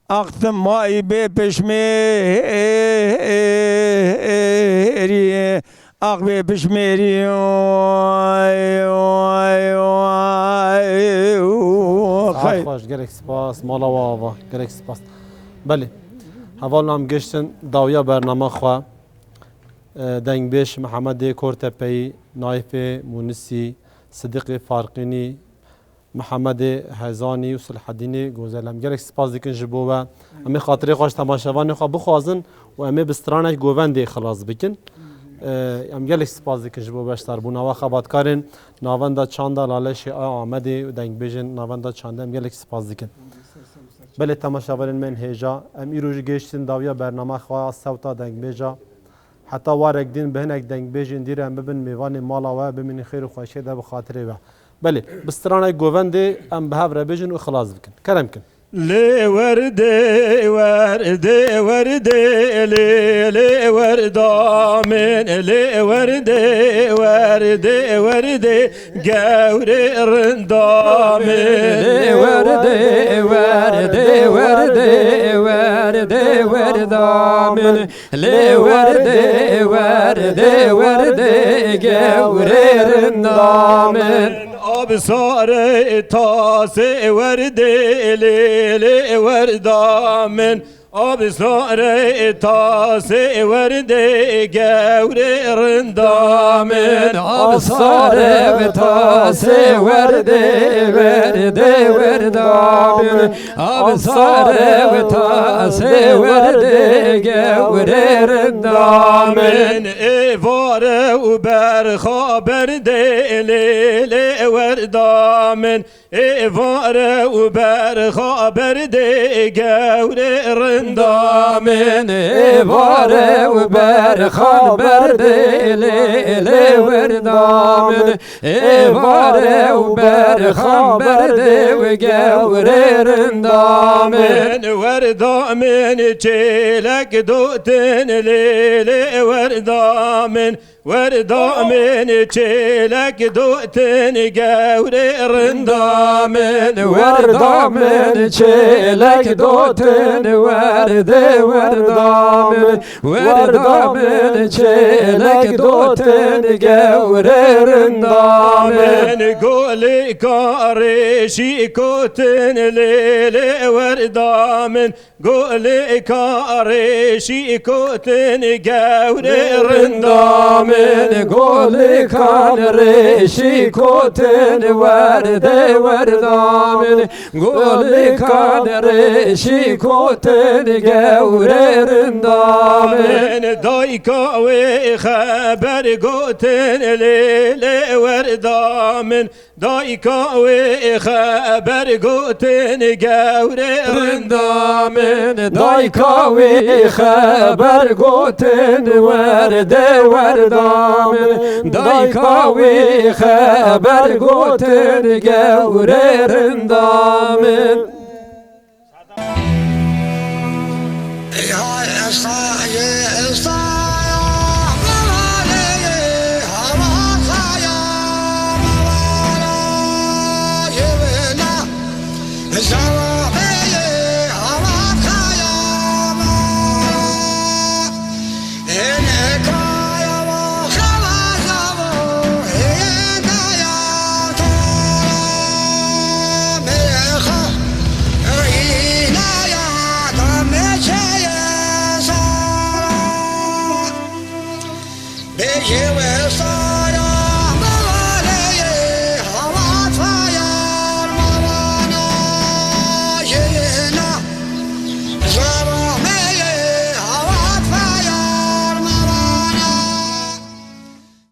Ax ti mayî bê pişmêrî. Ax bê pişmêrî. Oy, oy, oy. Saet xweş, gelek spas. Mala we ava, gelek spas. Belê. Hevalno em giştin dawiya bernama xwe. E, dengbêj Mihemedê Kortepeyî, Nayfê Mûnisî, Sidiqê Farqînî, Mihemedê Hezanî û Silhedînê Gozel. Em gelek spas dikin ji bo we. Em ê xatirê xwe ji temaşevanê xwe bixwazin û em ê bi stranek govendê xilas bikin. Ee, em gelek spas dikin ji bo beşdarbûna we. Xebatkarên Navenda Çanda Laleşê a Amedê û dengbêjên Navenda Çandê em gelek spas dikin. Belê temaşevanên me yên hêja, em îro jî gêştin dawiya bernama xwe a Sewta Dengbêja. Heta warek din bi hinek dengbêjên dî re em bibin mêvanê mala we, bimînin xêr û xweşiyê de bi xatirê we. Belê, bi stranayê govendê em bi hev re bêjin û xilas bikin. Kerem kin. Lê werdê, werdê, werdê, lê, lê werda min, lê werdê, werdê, werdê, gewrê rinda min. Lê werdê, werdê, werdê, werdê, werda min. Lê werdê, werdê, werdê, gewrê rinda min. Absarê tasê werdê, lê, lê werda min. Absarê tasê werdê, gewrê rinda min. Absarê tasê werdê, werdê, werda min. Absarê tasê werdê, gewrê rinda min. Êvare û berxa berdê, lê, lê werda min. Êvare û berxa berdê, gewrê rinda min. Êvare û berxa berdê, lê, lê werda min. Êvare û berxan berdê û gewrê rinda min. Werda min çêlek dotin, lê, lê werda min. Werda min çêlek dotin, gewrê rinda min. Werda min çêlek dotin, werdê werda min. Werda min çêlek dotin, gewrê rinda min. Min golika rêşî kotin, lê, lê werda min. Golika rêşî kotin, gewrê rinda min. Golikan rêşî kotin, werdê werda min. Golikan rêşî kotin, gewrê rinda min. Dayka wê xeber gotin, lê, lê werda min. Dayka wê xeber gotin, gewrê rinda min. Dayka wê xeber gotin, werdê werda min. Dayka wê xeber gotin, gewrê rinda min.